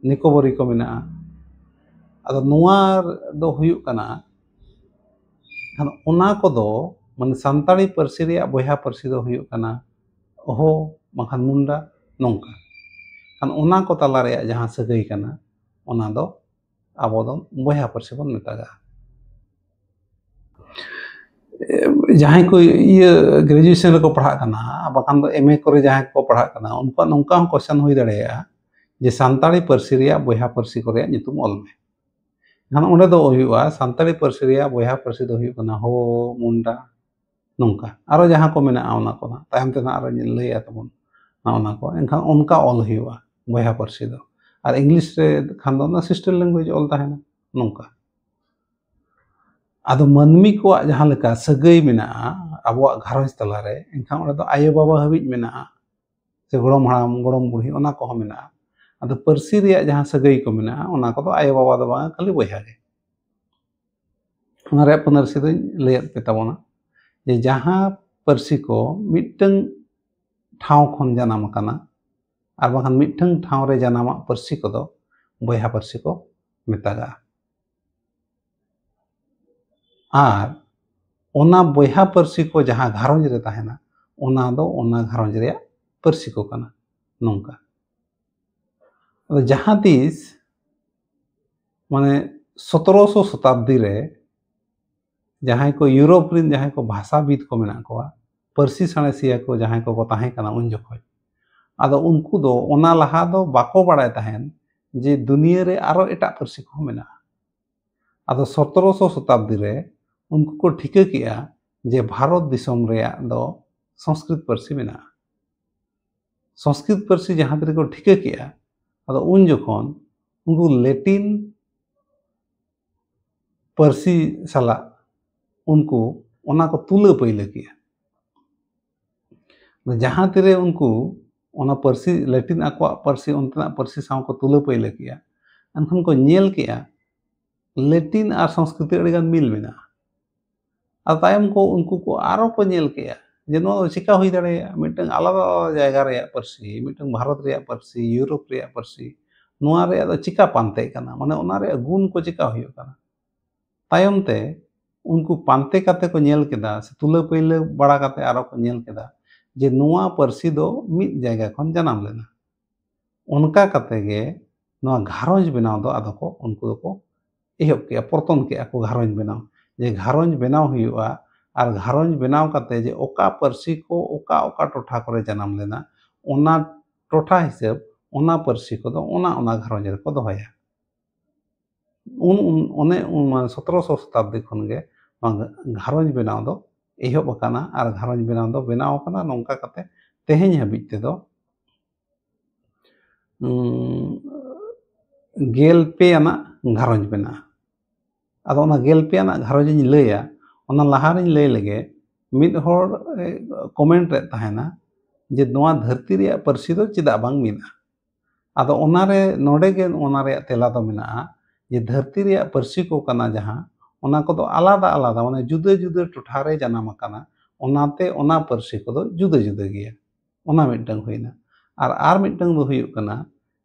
ᱱᱤᱠᱳᱵᱚᱨᱤ ᱠᱚ ᱢᱮᱱᱟᱜᱼᱟ᱾ ᱟᱫᱚ ᱱᱚᱣᱟ ᱫᱚ ᱦᱩᱭᱩᱜ ᱠᱟᱱᱟ, ᱠᱷᱟᱱ ᱚᱱᱟ ᱠᱚᱫᱚ, ᱢᱟᱱᱮ, ᱥᱟᱱᱛᱟᱲᱤ ᱯᱟᱹᱨᱥᱤ ᱨᱮᱭᱟᱜ ᱵᱚᱭᱦᱟ ᱯᱟᱹᱨᱥᱤ ᱫᱚ ᱦᱩᱭᱩᱜ ᱠᱟᱱᱟ ᱦᱳ ᱵᱟᱝᱠᱷᱟᱱ ᱢᱩᱱᱰᱟ, ᱱᱚᱝᱠᱟ᱾ ᱠᱷᱟᱱ ᱚᱱᱟ ᱠᱚ ᱛᱟᱞᱟ ᱨᱮᱭᱟᱜ ᱡᱟᱦᱟᱸ ᱥᱟᱹᱜᱟᱹᱭ ᱠᱟᱱᱟ, ᱚᱱᱟ ᱫᱚ ᱟᱵᱚ ᱫᱚ ᱵᱚᱭᱦᱟ ᱯᱟᱹᱨᱥᱤ ᱵᱚᱱ ᱢᱮᱛᱟᱜᱼᱟ᱾ ᱡᱟᱦᱟᱸᱭ ᱠᱚ ᱤᱭᱟᱹ ᱜᱨᱮᱡᱩᱭᱮᱥᱚᱱ ᱨᱮᱠᱚ ᱯᱟᱲᱦᱟᱜ ᱠᱟᱱᱟ, ᱵᱟᱠᱷᱟᱱ ᱫᱚ ᱮᱢ ᱮ ᱠᱚᱨᱮ ᱡᱟᱦᱟᱸᱭ ᱠᱚ ᱯᱟᱲᱦᱟᱜ ᱠᱟᱱᱟ, ᱩᱱᱠᱩᱣᱟᱜ ᱱᱚᱝᱠᱟ ᱦᱚᱸ ᱠᱚᱥᱪᱟᱱ ᱦᱩᱭ ᱫᱟᱲᱮᱭᱟᱜᱼᱟ ᱡᱮ ᱥᱟᱱᱛᱟᱲᱤ ᱯᱟᱹᱨᱥᱤ ᱨᱮᱭᱟᱜ ᱵᱚᱭᱦᱟ ᱯᱟᱹᱨᱥᱤ ᱠᱚ ᱨᱮᱭᱟᱜ ᱧᱩᱛᱩᱢ ᱚᱞ ᱢᱮ᱾ ᱮᱱᱠᱷᱟᱱ ᱚᱸᱰᱮ ᱫᱚ ᱦᱩᱭᱩᱜᱼᱟ, ᱥᱟᱱᱛᱟᱲᱤ ᱯᱟᱹᱨᱥᱤ ᱨᱮᱭᱟᱜ ᱵᱚᱭᱦᱟ ᱯᱟᱹᱨᱥᱤ ᱫᱚ ᱦᱩᱭᱩᱜ ᱠᱟᱱᱟ ᱦᱳ, ᱢᱩᱱᱰᱟ, ᱱᱚᱝᱠᱟ᱾ ᱟᱨᱚ ᱡᱟᱦᱟᱸ ᱠᱚ ᱢᱮᱱᱟᱜᱼᱟ, ᱚᱱᱟ ᱠᱚ ᱱᱟᱜ ᱛᱟᱭᱚᱢ ᱛᱮ ᱱᱟᱜ ᱟᱨᱚ ᱞᱟᱹᱭᱟ ᱛᱟᱵᱚᱱ ᱱᱟᱜ ᱚᱱᱟ ᱠᱚ᱾ ᱮᱱᱠᱷᱟᱱ ᱚᱱᱠᱟ ᱚᱞ ᱦᱩᱭᱩᱜᱼᱟ ᱵᱚᱭᱦᱟ ᱯᱟᱹᱨᱥᱤ ᱫᱚ᱾ ᱟᱨ ᱤᱝᱞᱤᱥ ᱨᱮ ᱠᱷᱟᱱ ᱫᱚ ᱚᱱᱟ ᱥᱤᱥᱴᱟᱨ ᱞᱮᱝᱜᱩᱭᱮᱡᱽ ᱚᱞ ᱛᱟᱦᱮᱱᱟ, ᱱᱚᱝᱠᱟ᱾ ᱟᱫᱚ ᱢᱟᱹᱱᱢᱤ ᱠᱚᱣᱟᱜ ᱡᱟᱦᱟᱸ ᱞᱮᱠᱟ ᱥᱟᱹᱜᱟᱹᱭ ᱢᱮᱱᱟᱜᱼᱟ ᱟᱵᱚᱣᱟᱜ ᱜᱷᱟᱨᱚᱸᱡᱽ ᱛᱟᱞᱟᱨᱮ, ᱮᱱᱠᱷᱟᱱ ᱚᱸᱰᱮ ᱫᱚ ᱟᱭᱳᱼᱵᱟᱵᱟ ᱦᱟᱹᱵᱤᱡ ᱢᱮᱱᱟᱜᱼᱟ, ᱥᱮ ᱜᱚᱲᱚᱢ ᱦᱟᱲᱟᱢ, ᱜᱚᱲᱚᱢ ᱵᱩᱲᱦᱤ, ᱚᱱᱟ ᱠᱚᱦᱚᱸ ᱢᱮᱱᱟᱜᱼᱟ᱾ ᱟᱫᱚ ᱯᱟᱹᱨᱥᱤ ᱨᱮᱭᱟᱜ ᱡᱟᱦᱟᱸ ᱥᱟᱹᱜᱟᱹᱭ ᱠᱚ ᱢᱮᱱᱟᱜᱼᱟ, ᱚᱱᱟ ᱠᱚᱫᱚ ᱟᱭᱳᱼᱵᱟᱵᱟ ᱫᱚ ᱵᱟᱝ, ᱠᱷᱟᱹᱞᱤ ᱵᱚᱭᱦᱟ ᱜᱮ᱾ ᱚᱱᱟ ᱨᱮᱭᱟᱜ ᱯᱟᱹᱱᱟᱹᱨᱥᱤ ᱫᱚᱧ ᱞᱟᱹᱭᱟᱫ ᱯᱮ ᱛᱟᱵᱚᱱᱟ, ᱡᱮ ᱡᱟᱦᱟᱸ ᱯᱟᱹᱨᱥᱤ ᱠᱚ ᱢᱤᱫᱴᱟᱝ ᱴᱷᱟᱶ ᱠᱷᱚᱱ ᱡᱟᱱᱟᱢ ᱟᱠᱟᱱᱟ, ᱟᱨ ᱵᱟᱝᱠᱷᱟᱱ ᱢᱤᱫᱴᱟᱝ ᱴᱷᱟᱶ ᱨᱮ ᱡᱟᱱᱟᱢᱟᱜ ᱯᱟᱹᱨᱥᱤ ᱠᱚᱫᱚ ᱵᱚᱭᱦᱟ ᱯᱟᱹᱨᱥᱤ ᱠᱚ ᱢᱮᱛᱟᱜᱟᱜᱼᱟ᱾ ᱟᱨ ᱚᱱᱟ ᱵᱚᱭᱦᱟ ᱯᱟᱹᱨᱥᱤ ᱠᱚ ᱡᱟᱦᱟᱸ ᱜᱷᱟᱨᱚᱸᱡᱽ ᱨᱮ ᱛᱟᱦᱮᱱᱟ, ᱚᱱᱟ ᱫᱚ ᱚᱱᱟ ᱜᱷᱟᱨᱚᱸᱡᱽ ᱨᱮᱭᱟᱜ ᱯᱟᱹᱨᱥᱤ ᱠᱚ ᱠᱟᱱᱟ᱾ ᱱᱚᱝᱠᱟ᱾ ᱟᱫᱚ ᱡᱟᱦᱟᱸ ᱛᱤᱥ, ᱢᱟᱱᱮ, ᱥᱚᱛᱨᱚᱥᱚ ᱥᱚᱛᱟᱵᱫᱤ ᱨᱮ ᱡᱟᱦᱟᱸᱭ ᱠᱚ ᱤᱭᱩᱨᱳᱯ ᱨᱮᱱ ᱡᱟᱦᱟᱸᱭ ᱠᱚ ᱵᱷᱟᱥᱟᱵᱤᱫ ᱠᱚ ᱢᱮᱱᱟᱜ ᱠᱚᱣᱟ, ᱯᱟᱹᱨᱥᱤ ᱥᱟᱬᱮᱥᱤᱭᱟᱹ ᱠᱚ ᱡᱟᱦᱟᱸᱭ ᱠᱚᱠᱚ ᱛᱟᱦᱮᱸ ᱠᱟᱱᱟ ᱩᱱ ᱡᱚᱠᱷᱚᱡ, ᱟᱫᱚ ᱩᱱᱠᱩ ᱫᱚ ᱚᱱᱟ ᱞᱟᱦᱟ ᱫᱚ ᱵᱟᱠᱚ ᱵᱟᱲᱟᱭ ᱛᱟᱦᱮᱸᱱ ᱡᱮ ᱫᱩᱱᱤᱭᱟᱹ ᱨᱮ ᱟᱨᱚ ᱮᱴᱟᱜ ᱯᱟᱹᱨᱥᱤ ᱠᱚᱦᱚᱸ ᱢᱮᱱᱟᱜᱼᱟ᱾ ᱟᱫᱚ ᱥᱚᱛᱨᱚᱥᱚ ᱥᱚᱛᱟᱵᱫᱤ ᱨᱮ ᱩᱱᱠᱩ ᱠᱚ ᱴᱷᱤᱠᱟᱹ ᱠᱮᱜᱼᱟ ᱡᱮ ᱵᱷᱟᱨᱚᱛ ᱫᱤᱥᱚᱢ ᱨᱮᱭᱟᱜ ᱫᱚ ᱥᱚᱝᱥᱠᱨᱤᱛ ᱯᱟᱹᱨᱥᱤ ᱢᱮᱱᱟᱜᱼᱟ᱾ ᱥᱚᱝᱥᱠᱨᱤᱛ ᱯᱟᱹᱨᱥᱤ ᱡᱟᱦᱟᱸ ᱛᱤᱨᱮᱠᱚ ᱴᱷᱤᱠᱟᱹ ᱠᱮᱜᱼᱟ, ᱟᱫᱚ ᱩᱱ ᱡᱚᱠᱷᱚᱱ ᱩᱱᱠᱩ ᱞᱮᱴᱤᱱ ᱯᱟᱹᱨᱥᱤ ᱥᱟᱞᱟᱜ ᱩᱱᱠᱩ ᱚᱱᱟ ᱠᱚ ᱛᱩᱞᱟᱹ ᱯᱟᱹᱭᱞᱟᱹ ᱠᱮᱜᱼᱟ᱾ ᱡᱟᱦᱟᱸ ᱛᱤᱨᱮ ᱩᱱᱠᱩ ᱚᱱᱟ ᱯᱟᱹᱨᱥᱤ, ᱞᱮᱴᱤᱱ ᱟᱠᱚᱣᱟᱜ ᱯᱟᱹᱨᱥᱤ ᱚᱱᱛᱮᱱᱟᱜ ᱯᱟᱹᱨᱥᱤ ᱥᱟᱶ ᱠᱚ ᱛᱩᱞᱟᱹ ᱯᱟᱹᱭᱞᱟᱹ ᱠᱮᱜᱼᱟ, ᱮᱱᱠᱷᱟᱱ ᱠᱚ ᱧᱮᱞ ᱠᱮᱜᱼᱟ ᱞᱮᱴᱤᱱ ᱟᱨ ᱥᱚᱝᱥᱠᱨᱤᱛ ᱟᱹᱰᱤᱜᱟᱱ ᱢᱤᱞ ᱢᱮᱱᱟᱜᱼᱟ᱾ ᱟᱨ ᱛᱟᱭᱚᱢ ᱠᱚ ᱩᱱᱠᱩ ᱠᱚ ᱟᱨᱚ ᱠᱚ ᱧᱮᱞ ᱠᱮᱜᱼᱟ ᱡᱮ ᱱᱚᱣᱟ ᱫᱚ ᱪᱤᱠᱟ ᱦᱩᱭ ᱫᱟᱲᱮᱭᱟᱜᱼᱟ, ᱢᱤᱫᱴᱟᱝ ᱟᱞᱟᱫᱟ ᱟᱞᱟᱫᱟ ᱡᱟᱭᱜᱟ ᱨᱮᱭᱟᱜ ᱯᱟᱹᱨᱥᱤ, ᱢᱤᱫᱴᱟᱝ ᱵᱷᱟᱨᱚᱛ ᱨᱮᱭᱟᱜ ᱯᱟᱹᱨᱥᱤ, ᱤᱭᱩᱨᱳᱯ ᱨᱮᱭᱟᱜ ᱯᱟᱹᱨᱥᱤ, ᱱᱚᱣᱟ ᱨᱮᱭᱟᱜ ᱫᱚ ᱪᱤᱠᱟ ᱯᱟᱱᱛᱮᱜ ᱠᱟᱱᱟ, ᱢᱟᱱᱮ ᱚᱱᱟ ᱨᱮᱭᱟᱜ ᱜᱩᱱ ᱠᱚ ᱪᱤᱠᱟ ᱦᱩᱭᱩᱜ ᱠᱟᱱᱟ᱾ ᱛᱟᱭᱚᱢ ᱛᱮ ᱩᱱᱠᱩ ᱯᱟᱱᱛᱮ ᱠᱟᱛᱮ ᱠᱚ ᱧᱮᱞ ᱠᱮᱫᱟ, ᱥᱮ ᱛᱩᱞᱟᱹ ᱯᱟᱹᱭᱞᱟᱹ ᱵᱟᱲᱟ ᱠᱟᱛᱮ ᱟᱨᱚ ᱠᱚ ᱧᱮᱞ ᱠᱮᱫᱟ ᱡᱮ ᱱᱚᱣᱟ ᱯᱟᱹᱨᱥᱤ ᱫᱚ ᱢᱤᱫ ᱡᱟᱭᱜᱟ ᱠᱷᱚᱱ ᱡᱟᱱᱟᱢ ᱞᱮᱱᱟ᱾ ᱚᱱᱠᱟ ᱠᱟᱛᱮ ᱜᱮ ᱱᱚᱣᱟ ᱜᱷᱟᱨᱚᱸᱡᱽ ᱵᱮᱱᱟᱣ ᱫᱚ ᱟᱫᱚ ᱠᱚ, ᱩᱱᱠᱩ ᱫᱚᱠᱚ ᱮᱦᱚᱵ ᱠᱮᱜᱼᱟ, ᱯᱚᱨᱛᱚᱱ ᱠᱮᱜᱼᱟ ᱠᱚ ᱜᱷᱟᱨᱚᱸᱡᱽ ᱵᱮᱱᱟᱣ᱾ ᱡᱮ ᱜᱷᱟᱨᱚᱸᱡᱽ ᱵᱮᱱᱟᱣ ᱦᱩᱭᱩᱜᱼᱟ, ᱟᱨ ᱜᱷᱟᱨᱚᱸᱡᱽ ᱵᱮᱱᱟᱣ ᱠᱟᱛᱮ ᱡᱮ ᱚᱠᱟ ᱯᱟᱹᱨᱥᱤ ᱠᱚ ᱚᱠᱟ ᱚᱠᱟ ᱴᱚᱴᱷᱟ ᱠᱚᱨᱮ ᱡᱟᱱᱟᱢ ᱞᱮᱱᱟ, ᱚᱱᱟ ᱴᱚᱴᱷᱟ ᱦᱤᱥᱟᱹᱵ ᱚᱱᱟ ᱯᱟᱹᱨᱥᱤ ᱠᱚᱫᱚ ᱚᱱᱟ ᱚᱱᱟ ᱜᱷᱟᱨᱚᱸᱡᱽ ᱨᱮᱠᱚ ᱫᱚᱦᱚᱭᱟ᱾ ᱩᱱ, ᱩᱱ, ᱚᱱᱮ ᱩᱱ, ᱢᱟᱱᱮ, ᱥᱚᱛᱨᱚᱥᱚ ᱥᱚᱛᱟᱵᱫᱤ ᱠᱷᱚᱱ ᱜᱮ ᱱᱚᱣᱟ ᱜᱷᱟᱨᱚᱸᱡᱽ ᱵᱮᱱᱟᱣ ᱫᱚ ᱮᱦᱚᱵ ᱟᱠᱟᱱᱟ, ᱟᱨ ᱜᱷᱟᱨᱚᱸᱡᱽ ᱵᱮᱱᱟᱣ ᱫᱚ ᱵᱮᱱᱟᱣ ᱟᱠᱟᱱᱟ ᱱᱚᱝᱠᱟ ᱠᱟᱛᱮ ᱛᱮᱦᱮᱧ ᱦᱟᱹᱵᱤᱡ ᱛᱮᱫᱚ, ᱩᱸ, ᱜᱮᱞ ᱯᱮ ᱟᱱᱟᱜ ᱜᱷᱟᱨᱚᱸᱡᱽ ᱢᱮᱱᱟᱜᱼᱟ᱾ ᱟᱫᱚ ᱚᱱᱟ ᱜᱮᱞ ᱯᱮ ᱟᱱᱟᱜ ᱜᱷᱟᱨᱚᱸᱡᱽ ᱤᱧ ᱞᱟᱹᱭᱟ, ᱚᱱᱟ ᱞᱟᱦᱟ ᱨᱤᱧ ᱞᱟᱹᱭ ᱞᱮᱜᱮ, ᱢᱤᱫ ᱦᱚᱲ, ᱮ, ᱠᱚᱢᱮᱱᱴ ᱨᱮ ᱛᱟᱦᱮᱱᱟ ᱡᱮ ᱱᱚᱣᱟ ᱫᱷᱟᱹᱨᱛᱤ ᱨᱮᱭᱟᱜ ᱯᱟᱹᱨᱥᱤ ᱫᱚ ᱪᱮᱫᱟᱜ ᱵᱟᱝ ᱢᱤᱫᱼᱟ? ᱟᱫᱚ ᱚᱱᱟᱨᱮ, ᱱᱚᱰᱮ ᱜᱮ ᱚᱱᱟ ᱨᱮᱭᱟᱜ ᱛᱮᱞᱟ ᱫᱚ ᱢᱮᱱᱟᱜᱼᱟ ᱡᱮ ᱫᱷᱟᱹᱨᱛᱤ ᱨᱮᱭᱟᱜ ᱯᱟᱹᱨᱥᱤ ᱠᱚ ᱠᱟᱱᱟ ᱡᱟᱦᱟᱸ, ᱚᱱᱟ ᱠᱚᱫᱚ ᱟᱞᱟᱫᱟ ᱟᱞᱟᱫᱟ, ᱢᱟᱱᱮ ᱡᱩᱫᱟᱹ ᱡᱩᱫᱟᱹ ᱴᱚᱴᱷᱟ ᱨᱮ ᱡᱟᱱᱟᱢ ᱟᱠᱟᱱᱟ, ᱚᱱᱟᱛᱮ ᱚᱱᱟ ᱯᱟᱹᱨᱥᱤ ᱠᱚᱫᱚ ᱡᱩᱫᱟᱹ ᱡᱩᱫᱟᱹ ᱜᱮᱭᱟ᱾ ᱚᱱᱟ ᱢᱤᱫᱴᱟᱝ ᱦᱩᱭᱱᱟ᱾ ᱟᱨ, ᱟᱨ ᱢᱤᱫᱴᱟᱝ ᱫᱚ ᱦᱩᱭᱩᱜ ᱠᱟᱱᱟ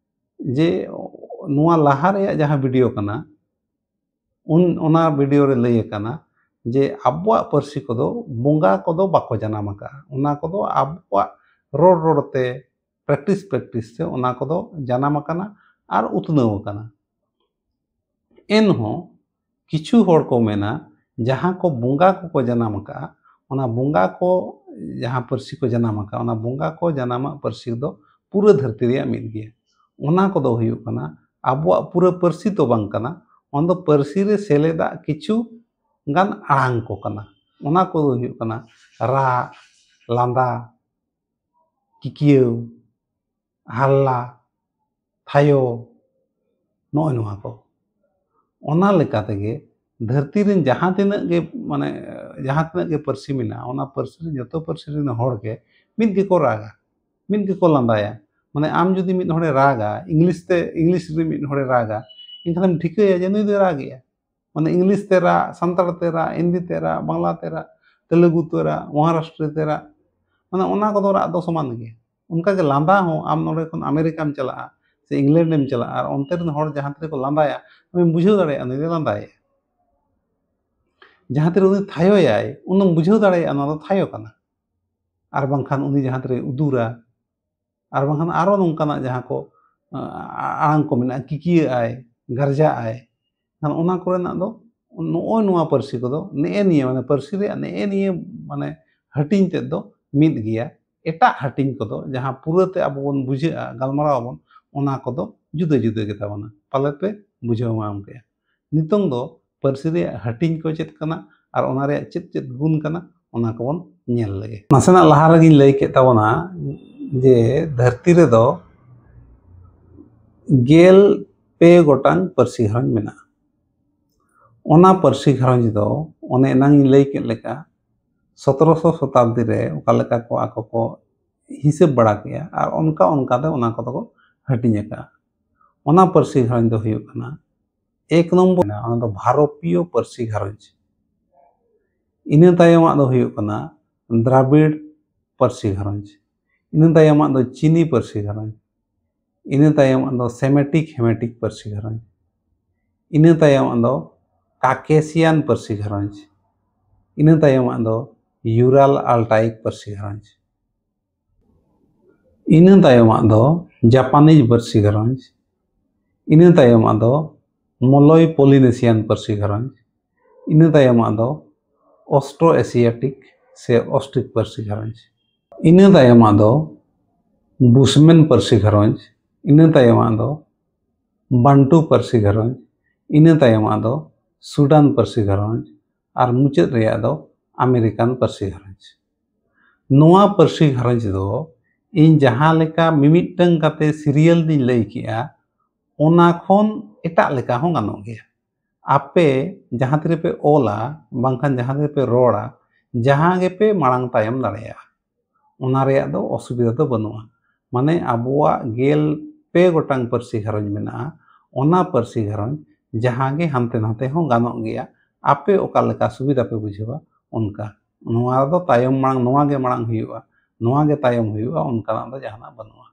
ᱡᱮ ᱱᱚᱣᱟ ᱞᱟᱦᱟ ᱨᱮᱭᱟᱜ ᱡᱟᱦᱟᱸ ᱵᱷᱤᱰᱤᱭᱳ ᱠᱟᱱᱟ, ᱩᱱ, ᱚᱱᱟ ᱵᱷᱤᱰᱤᱭᱳ ᱨᱮ ᱞᱟᱹᱭ ᱟᱠᱟᱱᱟ ᱡᱮ ᱟᱵᱚᱣᱟᱜ ᱯᱟᱹᱨᱥᱤ ᱠᱚᱫᱚ ᱵᱚᱸᱜᱟ ᱠᱚᱫᱚ ᱵᱟᱠᱚ ᱡᱟᱱᱟᱢ ᱟᱠᱟᱫᱼᱟ, ᱚᱱᱟ ᱠᱚᱫᱚ ᱟᱵᱚᱣᱟᱜ ᱨᱚᱲ ᱨᱚᱲ ᱛᱮ, ᱯᱨᱮᱠᱴᱤᱥ ᱯᱨᱮᱠᱴᱤᱥ ᱛᱮ ᱚᱱᱟ ᱠᱚᱫᱚ ᱡᱟᱱᱟᱢ ᱟᱠᱟᱱᱟ ᱟᱨ ᱩᱛᱱᱟᱹᱣ ᱟᱠᱟᱱᱟ᱾ ᱮᱱᱦᱚᱸ ᱠᱤᱪᱷᱩ ᱦᱚᱲ ᱠᱚ ᱢᱮᱱᱟ, ᱡᱟᱦᱟᱸ ᱠᱚ ᱵᱚᱸᱜᱟ ᱠᱚᱠᱚ ᱡᱟᱱᱟᱢ ᱟᱠᱟᱫᱼᱟ, ᱚᱱᱟ ᱵᱚᱸᱜᱟ ᱠᱚ ᱡᱟᱦᱟᱸ ᱯᱟᱹᱨᱥᱤ ᱠᱚ ᱡᱟᱱᱟᱢ ᱟᱠᱟᱫᱼᱟ, ᱚᱱᱟ ᱵᱚᱸᱜᱟ ᱠᱚ ᱡᱟᱱᱟᱢᱟᱜ ᱯᱟᱹᱨᱥᱤ ᱫᱚ ᱯᱩᱨᱟᱹ ᱫᱷᱟᱹᱨᱛᱤ ᱨᱮᱭᱟᱜ ᱢᱤᱫ ᱜᱮᱭᱟ᱾ ᱚᱱᱟ ᱠᱚᱫᱚ ᱦᱩᱭᱩᱜ ᱠᱟᱱᱟ ᱟᱵᱚᱣᱟᱜ ᱯᱩᱨᱟᱹ ᱯᱟᱹᱨᱥᱤ ᱫᱚ ᱵᱟᱝ ᱠᱟᱱᱟ, ᱚᱱᱟ ᱫᱚ ᱯᱟᱹᱨᱥᱤ ᱨᱮ ᱥᱮᱞᱮᱫᱟᱜ ᱠᱤᱪᱷᱩ ᱜᱟᱱ ᱟᱲᱟᱝ ᱠᱚ ᱠᱟᱱᱟ᱾ ᱚᱱᱟ ᱠᱚᱫᱚ ᱦᱩᱭᱩᱜ ᱠᱟᱱᱟ ᱨᱟᱜ, ᱞᱟᱸᱫᱟ, ᱠᱤᱠᱤᱭᱟᱹᱣ, ᱦᱟᱞᱞᱟ, ᱛᱷᱟᱭᱚ, ᱱᱚᱜᱼᱚᱭ ᱱᱚᱣᱟ ᱠᱚ᱾ ᱚᱱᱟ ᱞᱮᱠᱟ ᱛᱮᱜᱮ ᱫᱷᱟᱹᱨᱛᱤ ᱨᱮᱱ ᱡᱟᱦᱟᱸ ᱛᱤᱱᱟᱹᱜ ᱜᱮ, ᱢᱟᱱᱮ, ᱡᱟᱦᱟᱸ ᱛᱤᱱᱟᱹᱜ ᱜᱮ ᱯᱟᱹᱨᱥᱤ ᱢᱮᱱᱟᱜᱼᱟ, ᱚᱱᱟ ᱯᱟᱹᱨᱥᱤ ᱨᱮᱱ ᱡᱚᱛᱚ ᱯᱟᱹᱨᱥᱤ ᱨᱮᱱ ᱦᱚᱲ ᱜᱮ ᱢᱤᱫ ᱜᱮᱠᱚ ᱨᱟᱜᱟ, ᱢᱤᱫ ᱜᱮᱠᱚ ᱞᱟᱸᱫᱟᱭᱟ᱾ ᱢᱟᱱᱮ, ᱟᱢ ᱡᱩᱫᱤ ᱢᱤᱫ ᱦᱚᱲᱮ ᱨᱟᱜᱟ, ᱤᱝᱞᱤᱥ ᱛᱮ, ᱤᱝᱞᱤᱥ ᱨᱮ ᱢᱤᱫ ᱦᱚᱲᱮ ᱨᱟᱜᱟ, ᱮᱱᱠᱷᱟᱱᱮᱢ ᱴᱷᱤᱠᱟᱹᱭᱟ ᱡᱮ ᱱᱩᱭ ᱫᱚᱭ ᱨᱟᱜᱮᱜᱼᱟ᱾ ᱢᱟᱱᱮ, ᱤᱝᱞᱤᱥ ᱛᱮ ᱨᱟᱜ, ᱥᱟᱱᱛᱟᱲ ᱛᱮ ᱨᱟᱜ, ᱦᱤᱱᱫᱤ ᱛᱮ ᱨᱟᱜ, ᱵᱟᱝᱞᱟ ᱛᱮ ᱨᱟᱜ, ᱛᱮᱞᱮᱜᱩ ᱛᱮ ᱨᱟᱜ, ᱢᱚᱦᱟᱨᱟᱥᱴᱨᱤ ᱛᱮ ᱨᱟᱜ, ᱢᱟᱱᱮ, ᱚᱱᱟ ᱠᱚᱫᱚ ᱨᱟᱜ ᱫᱚ ᱥᱚᱢᱟᱱ ᱜᱮᱭᱟ᱾ ᱚᱱᱠᱟ ᱜᱮ ᱞᱟᱸᱫᱟ ᱦᱚᱸ, ᱟᱢ ᱱᱚᱰᱮ ᱠᱷᱚᱱ ᱟᱢᱮᱨᱤᱠᱟᱢ ᱪᱟᱞᱟᱜᱼᱟ ᱥᱮ ᱤᱝᱞᱮᱱᱰ ᱮᱢ ᱪᱟᱞᱟᱜᱼᱟ, ᱟᱨ ᱚᱱᱛᱮ ᱨᱮᱱ ᱦᱚᱲ ᱡᱟᱦᱟᱸ ᱛᱤᱱᱟᱹᱜ ᱠᱚ ᱞᱟᱸᱫᱟᱭᱟ, ᱟᱢᱮᱢ ᱵᱩᱡᱷᱟᱹᱣ ᱫᱟᱲᱮᱭᱟᱜᱼᱟ ᱱᱩᱭ ᱫᱚᱭ ᱞᱟᱸᱫᱟᱭᱮᱜᱼᱟ᱾ ᱡᱟᱦᱟᱸ ᱛᱤᱨᱮ ᱩᱱᱤ ᱛᱷᱟᱭᱚᱭᱟᱭ, ᱩᱱᱫᱚᱢ ᱵᱩᱡᱷᱟᱹᱣ ᱫᱟᱲᱮᱭᱟᱜᱼᱟ ᱱᱚᱣᱟ ᱫᱚ ᱛᱷᱟᱭᱚ ᱠᱟᱱᱟ᱾ ᱟᱨ ᱵᱟᱝᱠᱷᱟᱱ ᱩᱱᱤ ᱡᱟᱦᱟᱸ ᱛᱤᱨᱮᱭ ᱩᱫᱩᱨᱟ, ᱟᱨ ᱵᱟᱝᱠᱷᱟᱱ ᱟᱨᱚ ᱱᱚᱝᱠᱟᱱᱟᱜ ᱡᱟᱦᱟᱸ ᱠᱚ ᱟᱲᱟᱝ ᱠᱚ ᱢᱮᱱᱟᱜᱼᱟ, ᱠᱤᱠᱤᱭᱟᱹᱜ ᱟᱭ, ᱜᱟᱨᱡᱟᱜ ᱟᱭ, ᱠᱷᱟᱱ ᱚᱱᱟ ᱠᱚᱨᱮᱱᱟᱜ ᱫᱚ ᱱᱚᱜᱼᱚᱭ ᱱᱚᱣᱟ ᱯᱟᱹᱨᱥᱤ ᱠᱚᱫᱚ ᱱᱮᱜᱼᱮ ᱱᱤᱭᱟᱹ, ᱢᱟᱱᱮ ᱯᱟᱹᱨᱥᱤ ᱨᱮᱭᱟᱜ ᱱᱮᱜᱼᱮ ᱱᱤᱭᱟᱹ ᱢᱟᱱᱮ ᱦᱟᱹᱴᱤᱧ ᱛᱮᱫ ᱫᱚ ᱢᱤᱫ ᱜᱮᱭᱟ᱾ ᱮᱴᱟᱜ ᱦᱟᱹᱴᱤᱧ ᱠᱚᱫᱚ ᱡᱟᱦᱟᱸ ᱯᱩᱨᱟᱹᱛᱮ ᱟᱵᱚ ᱵᱚᱱ ᱵᱩᱡᱷᱟᱹᱜᱼᱟ, ᱜᱟᱞᱢᱟᱨᱟᱣ ᱟᱵᱚᱱ, ᱚᱱᱟ ᱠᱚᱫᱚ ᱡᱩᱫᱟᱹ ᱡᱩᱫᱟᱹ ᱜᱮᱛᱟ ᱵᱚᱱᱟ᱾ ᱯᱟᱞᱮ ᱯᱮ ᱵᱩᱡᱷᱟᱹᱣ ᱧᱟᱢ ᱠᱮᱜᱼᱟ᱾ ᱱᱤᱛᱚᱝ ᱫᱚ ᱯᱟᱹᱨᱥᱤ ᱨᱮᱭᱟᱜ ᱦᱟᱹᱴᱤᱧ ᱠᱚ ᱪᱮᱫ ᱠᱟᱱᱟ ᱟᱨ ᱚᱱᱟ ᱨᱮᱭᱟᱜ ᱪᱮᱫ ᱪᱮᱫ ᱜᱩᱱ ᱠᱟᱱᱟ, ᱚᱱᱟ ᱠᱚᱵᱚᱱ ᱧᱮᱞ ᱞᱮᱜᱮ᱾ ᱱᱟᱥᱮᱱᱟᱜ ᱞᱟᱦᱟ ᱨᱮᱜᱤᱧ ᱞᱟᱹᱭ ᱠᱮᱫ ᱛᱟᱵᱚᱱᱟ ᱡᱮ ᱫᱷᱟᱹᱨᱛᱤ ᱨᱮᱫᱚ ᱜᱮᱞ ᱯᱮ ᱜᱚᱴᱟᱝ ᱯᱟᱹᱨᱥᱤ ᱜᱷᱟᱨᱚᱸᱡᱽ ᱢᱮᱱᱟᱜᱼᱟ᱾ ᱚᱱᱟ ᱯᱟᱹᱨᱥᱤ ᱜᱷᱟᱨᱚᱸᱡᱽ ᱫᱚ ᱚᱱᱮ ᱮᱱᱟᱝ ᱤᱧ ᱞᱟᱹᱭ ᱠᱮᱫ ᱞᱮᱠᱟ ᱥᱚᱛᱨᱚᱥᱚ ᱥᱚᱛᱟᱵᱫᱤ ᱨᱮ ᱚᱠᱟ ᱞᱮᱠᱟ ᱠᱚ ᱟᱠᱚ ᱠᱚ ᱦᱤᱥᱟᱹᱵ ᱵᱟᱲᱟ ᱠᱮᱜᱼᱟ ᱟᱨ ᱚᱱᱠᱟ ᱚᱱᱠᱟᱛᱮ ᱚᱱᱟ ᱠᱚᱫᱚ ᱠᱚ ᱦᱟᱹᱴᱤᱧ ᱟᱠᱟᱫᱼᱟ᱾ ᱚᱱᱟ ᱯᱟᱹᱨᱥᱤ ᱜᱷᱟᱨᱚᱸᱡᱽ ᱫᱚ ᱦᱩᱭᱩᱜ ᱠᱟᱱᱟ, ᱮᱠ ᱱᱚᱢᱵᱚᱨ ᱢᱮᱱᱟᱜᱼᱟ, ᱚᱱᱟ ᱫᱚ ᱵᱷᱟᱨᱚᱯᱤᱭᱚ ᱯᱟᱹᱨᱥᱤ ᱜᱷᱟᱨᱚᱸᱡᱽ᱾ ᱤᱱᱟᱹ ᱛᱟᱭᱚᱢᱟᱜ ᱫᱚ ᱦᱩᱭᱩᱜ ᱠᱟᱱᱟ ᱫᱨᱟᱵᱤᱲ ᱯᱟᱹᱨᱥᱤ ᱜᱷᱟᱨᱚᱸᱡᱽ᱾ ᱤᱱᱟᱹ ᱛᱟᱭᱚᱢᱟᱜ ᱫᱚ ᱪᱤᱱᱤ ᱯᱟᱹᱨᱥᱤ ᱜᱷᱟᱨᱚᱸᱡᱽ᱾ ᱤᱱᱟᱹ ᱛᱟᱭᱚᱢᱟᱜ ᱫᱚ ᱥᱮᱢᱮᱴᱤᱠ ᱦᱮᱢᱮᱴᱤᱠ ᱯᱟᱹᱨᱥᱤ ᱜᱷᱟᱨᱚᱸᱡᱽ᱾ ᱤᱱᱟᱹ ᱛᱟᱭᱚᱢᱟᱜ ᱫᱚ ᱠᱟᱠᱮᱥᱤᱭᱟᱱ ᱯᱟᱹᱨᱥᱤ ᱜᱷᱟᱨᱚᱸᱡᱽ᱾ ᱤᱱᱟᱹ ᱛᱟᱭᱚᱢᱟᱜ ᱫᱚ ᱭᱩᱨᱟᱞ ᱟᱞᱴᱟᱭᱤᱠ ᱯᱟᱹᱨᱥᱤ ᱜᱷᱟᱨᱚᱸᱡᱽ᱾ ᱤᱱᱟᱹ ᱛᱟᱭᱚᱢᱟᱜ ᱫᱚ ᱡᱟᱯᱟᱱᱤᱡᱽ ᱯᱟᱹᱨᱥᱤ ᱜᱷᱟᱨᱚᱸᱡᱽ᱾ ᱤᱱᱟᱹ ᱛᱟᱭᱚᱢᱟᱜ ᱫᱚ ᱢᱚᱞᱚᱭ ᱯᱚᱞᱤᱱᱮᱥᱤᱭᱟᱱ ᱯᱟᱹᱨᱥᱤ ᱜᱷᱟᱨᱚᱸᱡᱽ᱾ ᱤᱱᱟᱹ ᱛᱟᱭᱚᱢᱟᱜ ᱫᱚ ᱚᱥᱴᱨᱳ ᱮᱥᱤᱭᱟᱴᱤᱠ ᱥᱮ ᱚᱥᱴᱨᱤᱠ ᱯᱟᱹᱨᱥᱤ ᱜᱷᱟᱨᱚᱸᱡᱽ᱾ ᱤᱱᱟᱹ ᱛᱟᱭᱚᱢᱟᱜ ᱫᱚ ᱵᱩᱥᱢᱮᱱ ᱯᱟᱹᱨᱥᱤ ᱜᱷᱟᱨᱚᱸᱡᱽ᱾ ᱤᱱᱟᱹ ᱛᱟᱭᱚᱢᱟᱜ ᱫᱚ ᱵᱟᱱᱴᱩ ᱯᱟᱹᱨᱥᱤ ᱜᱷᱟᱨᱚᱸᱡᱽ᱾ ᱤᱱᱟᱹ ᱛᱟᱭᱚᱢᱟᱜ ᱫᱚ ᱥᱩᱰᱟᱱ ᱯᱟᱹᱨᱥᱤ ᱜᱷᱟᱨᱚᱸᱡᱽ᱾ ᱟᱨ ᱢᱩᱪᱟᱹᱫ ᱨᱮᱭᱟᱜ ᱫᱚ ᱟᱢᱮᱨᱤᱠᱟᱱ ᱯᱟᱹᱨᱥᱤ ᱜᱷᱟᱨᱚᱸᱡᱽ᱾ ᱱᱚᱣᱟ ᱯᱟᱹᱨᱥᱤ ᱜᱷᱟᱨᱚᱸᱡᱽ ᱫᱚ ᱤᱧ ᱡᱟᱦᱟᱸ ᱞᱮᱠᱟ ᱢᱤᱢᱤᱫᱴᱟᱝ ᱠᱟᱛᱮ ᱥᱤᱨᱤᱭᱟᱞ ᱫᱚᱧ ᱞᱟᱹᱭ ᱠᱮᱜᱼᱟ, ᱚᱱᱟ ᱠᱷᱚᱱ ᱮᱴᱟᱜ ᱞᱮᱠᱟ ᱦᱚᱸ ᱜᱟᱱᱚᱜ ᱜᱮᱭᱟ᱾ ᱟᱯᱮ ᱡᱟᱦᱟᱸ ᱛᱤᱨᱮᱯᱮ ᱚᱞᱟ, ᱵᱟᱝᱠᱷᱟᱱ ᱡᱟᱦᱟᱸ ᱛᱤᱨᱮᱯᱮ ᱨᱚᱲᱟ, ᱡᱟᱦᱟᱸ ᱜᱮᱯᱮ ᱢᱟᱲᱟᱝ ᱛᱟᱭᱚᱢ ᱫᱟᱲᱮᱭᱟᱜᱼᱟ, ᱚᱱᱟ ᱨᱮᱭᱟᱜ ᱫᱚ ᱚᱥᱩᱵᱤᱫᱷᱟ ᱫᱚ ᱵᱟᱹᱱᱩᱜᱼᱟ᱾ ᱢᱟᱱᱮ ᱟᱵᱚᱣᱟᱜ ᱜᱮᱞ ᱯᱮ ᱜᱚᱴᱟᱝ ᱯᱟᱹᱨᱥᱤ ᱜᱷᱟᱨᱚᱸᱡᱽ ᱢᱮᱱᱟᱜᱼᱟ, ᱚᱱᱟ ᱯᱟᱹᱨᱥᱤ ᱜᱷᱟᱨᱚᱸᱡᱽ ᱡᱟᱦᱟᱸ ᱜᱮ ᱦᱟᱱᱛᱮ ᱱᱟᱛᱮ ᱦᱚᱸ ᱜᱟᱱᱚᱜ ᱜᱮᱭᱟ, ᱟᱯᱮ ᱚᱠᱟ ᱞᱮᱠᱟ ᱥᱩᱵᱤᱫᱷᱟ ᱯᱮ ᱵᱩᱡᱷᱟᱹᱣᱟ ᱚᱱᱠᱟ᱾ ᱱᱚᱣᱟ ᱨᱮᱫᱚ ᱛᱟᱭᱚᱢ ᱢᱟᱲᱟᱝ, ᱱᱚᱣᱟ ᱜᱮ ᱢᱟᱲᱟᱝ ᱦᱩᱭᱩᱜᱼᱟ, ᱱᱚᱣᱟ ᱜᱮ ᱛᱟᱭᱚᱢ ᱦᱩᱭᱩᱜᱼᱟ, ᱚᱱᱠᱟᱱᱟᱜ ᱫᱚ ᱡᱟᱦᱟᱱᱟᱜ ᱵᱟᱹᱱᱩᱜᱼᱟ᱾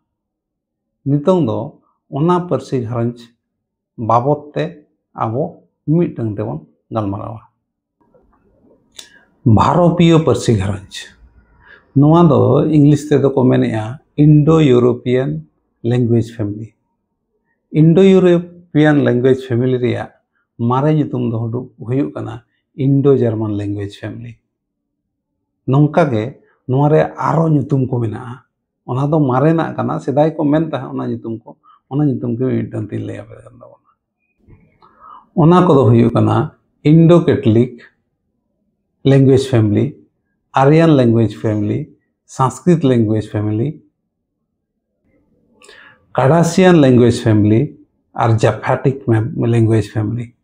ᱱᱤᱛᱚᱝ ᱫᱚ ᱚᱱᱟ ᱯᱟᱹᱨᱥᱤ ᱜᱷᱟᱨᱚᱸᱡᱽ ᱵᱟᱵᱚᱫ ᱛᱮ ᱟᱵᱚ ᱢᱤᱫᱴᱟᱝ ᱛᱮᱵᱚᱱ ᱜᱟᱞᱢᱟᱨᱟᱣᱟ᱾ ᱵᱷᱟᱨᱚᱯᱤᱭᱚ ᱯᱟᱹᱨᱥᱤ ᱜᱷᱟᱨᱚᱸᱡᱽ, ᱱᱚᱣᱟ ᱫᱚ ᱤᱝᱞᱤᱥ ᱛᱮᱫᱚ ᱠᱚ ᱢᱮᱱᱮᱜᱼᱟ Indo-European Language Family᱾ Indo-European language family ᱨᱮᱭᱟᱜ ᱢᱟᱨᱮ ᱧᱩᱛᱩᱢ ᱫᱚ ᱦᱩᱰᱩ- ᱦᱩᱭᱩᱜ ᱠᱟᱱᱟ Indo-German language family᱾ ᱱᱚᱝᱠᱟ ᱜᱮ ᱱᱚᱣᱟ ᱨᱮ ᱟᱨᱚ ᱧᱩᱛᱩᱢ ᱠᱚ ᱢᱮᱱᱟᱜᱼᱟ᱾ ᱚᱱᱟ ᱫᱚ ᱢᱟᱨᱮᱱᱟᱜ ᱠᱟᱱᱟ, ᱥᱮᱫᱟᱭ ᱠᱚ ᱢᱮᱱ ᱛᱟᱦᱮᱸᱫ ᱚᱱᱟ ᱧᱩᱛᱩᱢ ᱠᱚ, ᱚᱱᱟ ᱧᱩᱛᱩᱢ ᱜᱮ ᱢᱤᱫᱴᱟᱝ ᱛᱤᱧ ᱞᱟᱹᱭ ᱟᱯᱮ ᱠᱟᱱ ᱛᱟᱵᱚᱱᱟ᱾ ᱚᱱᱟ ᱠᱚᱫᱚ ᱦᱩᱭᱩᱜ ᱠᱟᱱᱟ Indo-Catholic language family, Aryan language family, Sanskrit language family, Cardassian language family ᱟᱨ Japhetic language family᱾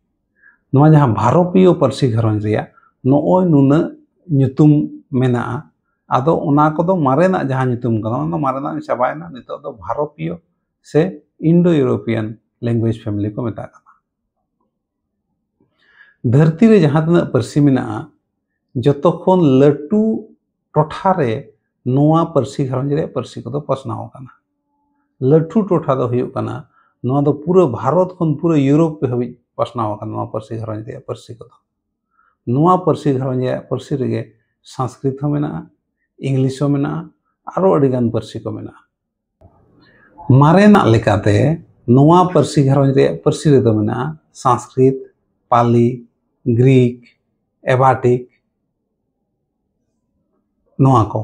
ᱱᱚᱣᱟ ᱡᱟᱦᱟᱸ ᱵᱷᱟᱨᱚᱛᱤᱭᱚ ᱯᱟᱹᱨᱥᱤ ᱜᱷᱟᱨᱚᱸᱡᱽ ᱨᱮᱭᱟᱜ ᱱᱚᱜᱼᱚᱭ ᱱᱩᱱᱟᱹᱜ ᱧᱩᱛᱩᱢ ᱢᱮᱱᱟᱜᱼᱟ, ᱟᱫᱚ ᱚᱱᱟ ᱠᱚᱫᱚ ᱢᱟᱨᱮᱱᱟᱜ ᱡᱟᱦᱟᱸ ᱧᱩᱛᱩᱢ ᱠᱟᱱᱟ, ᱚᱱᱟ ᱫᱚ ᱢᱟᱨᱮᱱᱟᱜ ᱪᱟᱵᱟᱭᱮᱱᱟ᱾ ᱱᱤᱛᱚᱜ ᱫᱚ ᱵᱷᱟᱨᱚᱛᱤᱭᱚ ᱥᱮ Indo-European language family ᱠᱚ ᱢᱮᱛᱟᱜ ᱠᱟᱱᱟ᱾ ᱫᱷᱟᱹᱨᱛᱤ ᱨᱮ ᱡᱟᱦᱟᱸ ᱛᱤᱱᱟᱹᱜ ᱯᱟᱹᱨᱥᱤ ᱢᱮᱱᱟᱜᱼᱟ, ᱡᱚᱛᱚ ᱠᱷᱚᱱ ᱞᱟᱹᱴᱩ ᱴᱚᱴᱷᱟ ᱨᱮ ᱱᱚᱣᱟ ᱯᱟᱹᱨᱥᱤ ᱜᱷᱟᱨᱚᱸᱡᱽ ᱨᱮᱭᱟᱜ ᱯᱟᱹᱨᱥᱤ ᱠᱚᱫᱚ ᱯᱟᱥᱱᱟᱣ ᱟᱠᱟᱱᱟ᱾ ᱞᱟᱹᱴᱩ ᱴᱚᱴᱷᱟ ᱫᱚ ᱦᱩᱭᱩᱜ ᱠᱟᱱᱟ, ᱱᱚᱣᱟ ᱫᱚ ᱯᱩᱨᱟᱹ ᱵᱷᱟᱨᱚᱛ ᱠᱷᱚᱱ ᱯᱩᱨᱟᱹ ᱤᱭᱩᱨᱳᱯ ᱦᱟᱹᱵᱤᱡ ᱯᱟᱥᱱᱟᱣ ᱟᱠᱟᱱᱟ ᱱᱚᱣᱟ ᱯᱟᱹᱨᱥᱤ ᱜᱷᱟᱨᱚᱸᱡᱽ ᱨᱮᱭᱟᱜ ᱯᱟᱹᱨᱥᱤ ᱠᱚᱫᱚ᱾ ᱱᱚᱣᱟ ᱯᱟᱹᱨᱥᱤ ᱜᱷᱟᱨᱚᱸᱡᱽ ᱨᱮᱭᱟᱜ ᱯᱟᱹᱨᱥᱤ ᱨᱮᱜᱮ ᱥᱚᱝᱥᱠᱨᱤᱛ ᱦᱚᱸ ᱢᱮᱱᱟᱜᱼᱟ, ᱤᱝᱞᱤᱥ ᱦᱚᱸ ᱢᱮᱱᱟᱜᱼᱟ, ᱟᱨᱚ ᱟᱹᱰᱤᱜᱟᱱ ᱯᱟᱹᱨᱥᱤ ᱠᱚ ᱢᱮᱱᱟᱜᱼᱟ᱾ ᱢᱟᱨᱮᱱᱟᱜ ᱞᱮᱠᱟᱛᱮ ᱱᱚᱣᱟ ᱯᱟᱹᱨᱥᱤ ᱜᱷᱟᱨᱚᱸᱡᱽ ᱨᱮᱭᱟᱜ ᱯᱟᱹᱨᱥᱤ ᱨᱮᱫᱚ ᱢᱮᱱᱟᱜᱼᱟ ᱥᱚᱝᱥᱠᱨᱤᱛ, ᱯᱟᱞᱤ, ᱜᱨᱤᱠ, ᱮᱵᱟᱴᱤᱠ, ᱱᱚᱣᱟ ᱠᱚ᱾